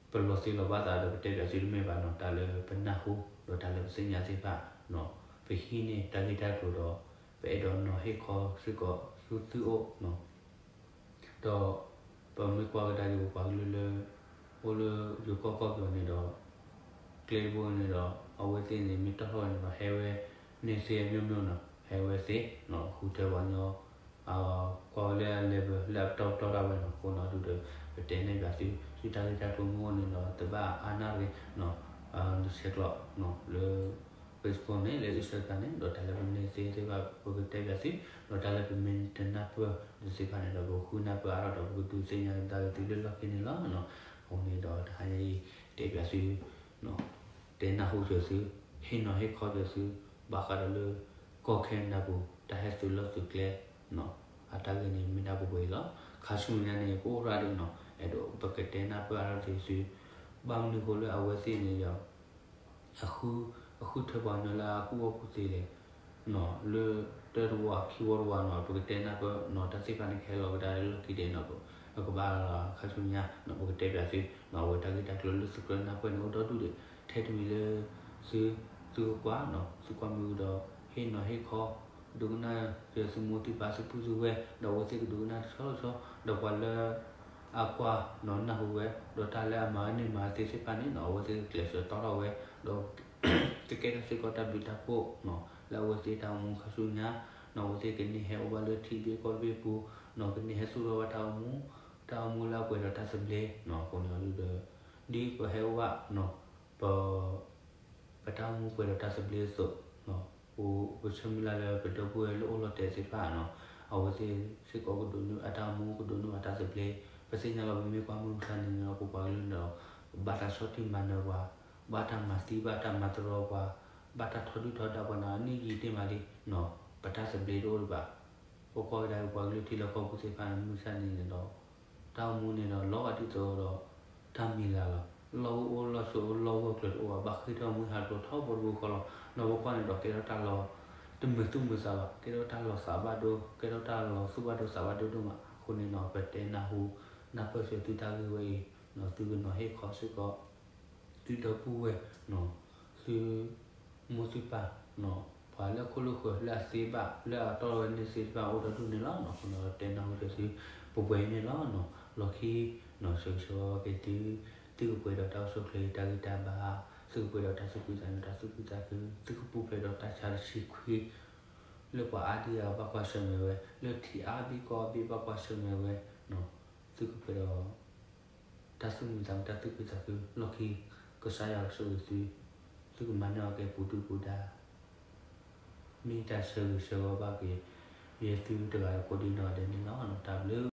ပၠးသုတမ့ၢ်ဘၣ်နီၤ, တၢ်လၢပနၢ်ဟူ ဒီးတၢ်လၢပသ့ၣ်ညါသ့ၣ်တဖၣ်နီၤ, ပဟံးန့ၢ်တၢ်ဂ့ၢ်တၢ်ကျိၤဒီး ပအဲၣ်ဒိးနီၤဟ့ၣ်ခီစ့ၢ်ကီးဆူသုအိၣ်နီၤ, ဒီး ပမ့ၢ်ကွၢ်ကဒါက့ၤပပှၤကလုာ်လၢ အိၣ်လၢယိၤကီၢ်ကီၢ်ပယီၤန့ၣ်ဒီး ကျဲတဘိန့ၣ်ဒီး အဝဲသ့ၣ်န့ၣ် မ့ၢ်တီၢ်ထီၣ်ဝဲန့ၣ်ဒီး ဟဲဝဲန့ၢ်သ့အမျိုးမျိုးနီၤ, ဟဲဝဲသ့နီၤ, ဃုထၢပှၤညီ ကွၢ်ဝဲလၢအ level လၢအပတီၢ်ပတီၢ်ဒၣ်ဝဲနီၤ. အဃိန့ၣ်ဒုးဒီး ပတဲန့ၢ်ဘၣ်သု သုတၢ်ဂ့ၢ်တၢ်ကျိၤမ့ၢ်အိၣ်န့ၣ်ဒီး တဘၣ်အါနၣ်ရံၣ်နီၤ, ဆဲးကျိးလၢ Facebook န့ၣ် လၢ Instagram န့ၣ် ဒီးတၢ်လၢပမ့ၢ်သ့သ့ၣ်တဖၣ် ပကတဲဘၣ်သု, ဒီးတၢ်လၢပမ့ၢ်တနၢ်ပၢၢ်ဒံးသ့ၣ်တဖၣ်န့ၣ်ဒီး ပဃုနၢ်ပၢၢ်အါထီၣ်ဒီး ပကဒုးသ့ၣ်ညါကဒါက့ၤသုလၢလီၢ်ခံန့ၣ်လီၤ. အဃိန့ၣ်ဒီးတဟါညါအံၤ တဲဘၣ်သု တဲနၢ်ဟူက့ၤသု, ဟ့ၣ်နီၤဟ့ၣ်ခီက့ၤသု, ဘၣ်ဃးဒီးလၢ ကီၢ်ခဲနဒၤပူၤ တၢ်ဟဲသုးလီၢ်သုးကျဲ အတၢ်ဂ့ၢ်န့ၣ်မ့ၢ်ဒၣ်ပှဲၤပှဲၤအံၤလီၤ. ခါဆူညါန့ၣ် ကအိၣ်ရၣ်ဒံးနီၤ, အဲၣ်ဒိးပကတဲနၢ်ပၢၢ်အါထီၣ်က့ၤသု, ဘၣ်မနုၤဃိလၢအဝဲသ့ၣ်န့ၣ်ဒီး အဃုထၢပှၤကညီလၢအကူၣ်ဘၣ်ကူၣ်သ့လဲၣ်, လၢတၢတဝီခံဝီတဝီနီၤ, ပကတဲနၢ်ပၢၢ်နီၤ, တၢ်သ့ၣ်တဖၣ်န့ၣ် ကဟဲလီၤကဒါလၢလီၢ်ခံဒဲးနီၤ, ပကဘၣ်ခါဆူညါနီၤ, ပကတဲဘၣ်သုနီၤ, အဝဲတၢ်ဂ့ၢ်တၢ်ကျိၤလၢသုကြၢးနၢ်ပၢၢ်န့ၣ် အိၣ်ဒီဒူၣ်ဒံး, ထဲတမံၤလၢ သု သုကကွၢ်နီၤ, သုကွၢ်မ့ၢ်ဒီး ဟ့ၣ်နီၤဟ့ၣ်ခီ ဒိကနၣ်က့ၤသုမိၢ်သုပၢ် သုပုၢ်သုဝဲၢ်, ဒီးအဝဲသ့ၣ်ကဒိကနၣ်တဆီဆီ, ဒီးပှၤလၢ အကွၢ်နီၤနၢ်ဟူဝဲ, ဒီးတၢ်လၢအမၤန့ၢ်မၤသ့သ့ၣ်တဖၣ်န့ၣ်နီၤ, အဝဲသ့ၣ်ကကျဲးစၢးတီထီၣ်ဝဲ, ဒီးကကဲထီၣ်စ့ၢ်ကီးတၢ်ဘျုးတၢ်ဖှိၣ်နီၤ, လၢအဝဲသ့ၣ်တၢ်အိၣ်မူခါဆူညါနီၤ, အဝဲသ့ၣ်ကန့ၢ်ဟဲအိၣ်ဘၣ်လၢထံဘ့ၣ်ကီၢ်ဘ့ၣ်ပူၤနီၤ, ကန့ၢ်ဟဲသူၣ်ထီၣ်ဘၣ်တၢ်အိၣ်မူ, တၢ်အိၣ်မူလၢအပှဲၤဒီးတၢ်သဘျ့နီၤ, အဃိန့ၣ်ဒုးဒီး ဒ်ပဟဲအိၣ်ဘၣ်နီၤ ပ ပတၢ်အိၣ်မူပှဲၤဒီးတၢ်သဘျ့အသိး, ပ ပဆၢမုၢ်လၢ်လၢပဒီပုၢ်ဝဲၢ်လၢအိၣ်လီၤတဲာ်သ့ၣ်တဖၣ်နီၤ, အဝဲသ့ၣ်စ့ၢ်ကီးကဒိးန့ၢ်အတၢ်အိၣ်မူ ကဒိးန့ၢ်အတၢ်သဘျ့, ပသ့ၣ်ညါလီၤ ပမ့ၢ်ကွၢ်မုၢ်မဆါန့ၣ်နီၤ ပပှၤကလုာ်န့ၣ်ဒီး ဘၣ်တၢ်ဆီၣ်တံၢ်မၤနၢၤပှၤ, ဘၣ်တၢ်မၤသံ ဘၣ်တၢ်မၤတရီပှၤ, ဘၣ်တၢ်ထီဒုၣ်ထီဒါပှၤနီၤ, အနံၣ်ယံာ်တ့ၢ်မးလံနီၤ, ပတၢ်သဘျ့တအိၣ်ဒံးဘၣ်. ပကွၢ်ကဒါက့ၤပှၤကလုာ်ထံလီၢ်ကီၢ်ပူၤသ့ၣ်တဖၣ်န့ၣ် မုၢ်မဆါန့ၣ်န့ၣ်ဒီး တၢ်အိၣ်မူန့ၣ်ဒီး လီၤဂာ်ဒ်သိးဒီး တၢ်မံၤလၢ်လီၤ. လီၢ်အိၣ်အိၣ် လီၢ်ဆိးအိၣ် လီၢ်ဂၢၢ်ကျၢၤတအိၣ်ဘၣ်, ဘၣ်ဃ့ၢ်ထီၣ်မူဟးဖျိးထီဘိတဘိဃီလီၤ. ဒီးပကွၢ်န့ၣ်ဒီး ကဲထီၣ်တၢ်လီၤ တမုာ်သူၣ်မုာ်သးဘၣ်, ကဲထီၣ်တၢ်လီၤသးဘၣ်ဒိ, ကဲထီၣ်တၢ်လီၤသူၣ်ဘၣ်ဒိသးဘၣ်ဒိဒိၣ်မး. အဃိန့ၣ်နီၤ ပတဲနၢ်ဟူ နၢ်ပၢၢ်စၢၤသုတၢ်ဂ့ၢ်ဝဲအံၤ, သုကနီၤဟ့ၣ်ခီစ့ၢ်ကီး သုဒီပုၢ်ဝဲၢ်နီၤ, သုမိၢ်သုပၢ်နီၤ, ပှၤလၢအခိၣ်လၢဃၢၤ လၢအသ့ဘၣ် လၢအတီၢ်ဝဲန့ၣ်သ့ၣ်တဖၣ် အိၣ်ဒီဒူၣ်န့ၣ်လီၤ. အဃိန့ၣ် တဲနၢ်ဟူစၢၤသု ပှဲၤပှဲၤအံၤန့ၣ်လီၤ. လီၢ်ခံနီၤ ဆၢဂ့ၤဆၢဝါက့ၤသု, သုကပှဲၤဒီးတၢ်အိၣ်ဆူၣ်အိၣ်ချ့ တၢ်ဂံၢ်တၢ်ဘါ, သုကပှဲၤဒီးတၢ်သူၣ်ဖှံသးညီ တၢ်သူၣ်ဖှံသးခု, သုကပူၤဖျဲးဒီးတၢ်ဆါတဆံခွံ လၢပှၤအါဒံအါဂၤဘၣ်ကွၢ်ဆၢၣ်မဲာ်ဝဲ, လၢထံအါဘ့ၣ်ကီၢ်အါဘ့ၣ်ဘၣ်ကွၢ်ဆၢၣ်မဲာ်ဝဲ, သုကပှဲၤဒီး တၢ်သူၣ်မံသးမုာ် တၢ်သူၣ်ဖှံသးခု လီၢ်ခံ ကစၢ်ယွၤကဆိၣ်ဂ့ၤသု, သုကမၤန့ၢ်အီၤက့ၤပူၤဒုၣ်ပူၤဒါ, မ့ၢ်တၢ်ဆၢဂ့ၤဆၢဝါဘၣ်က့ၤ ယဲသုတဂၤဒီးကိးဒံနီၢ်ဂၤဒဲးန့ၣ်လီၤ. တၢ်ဘျုး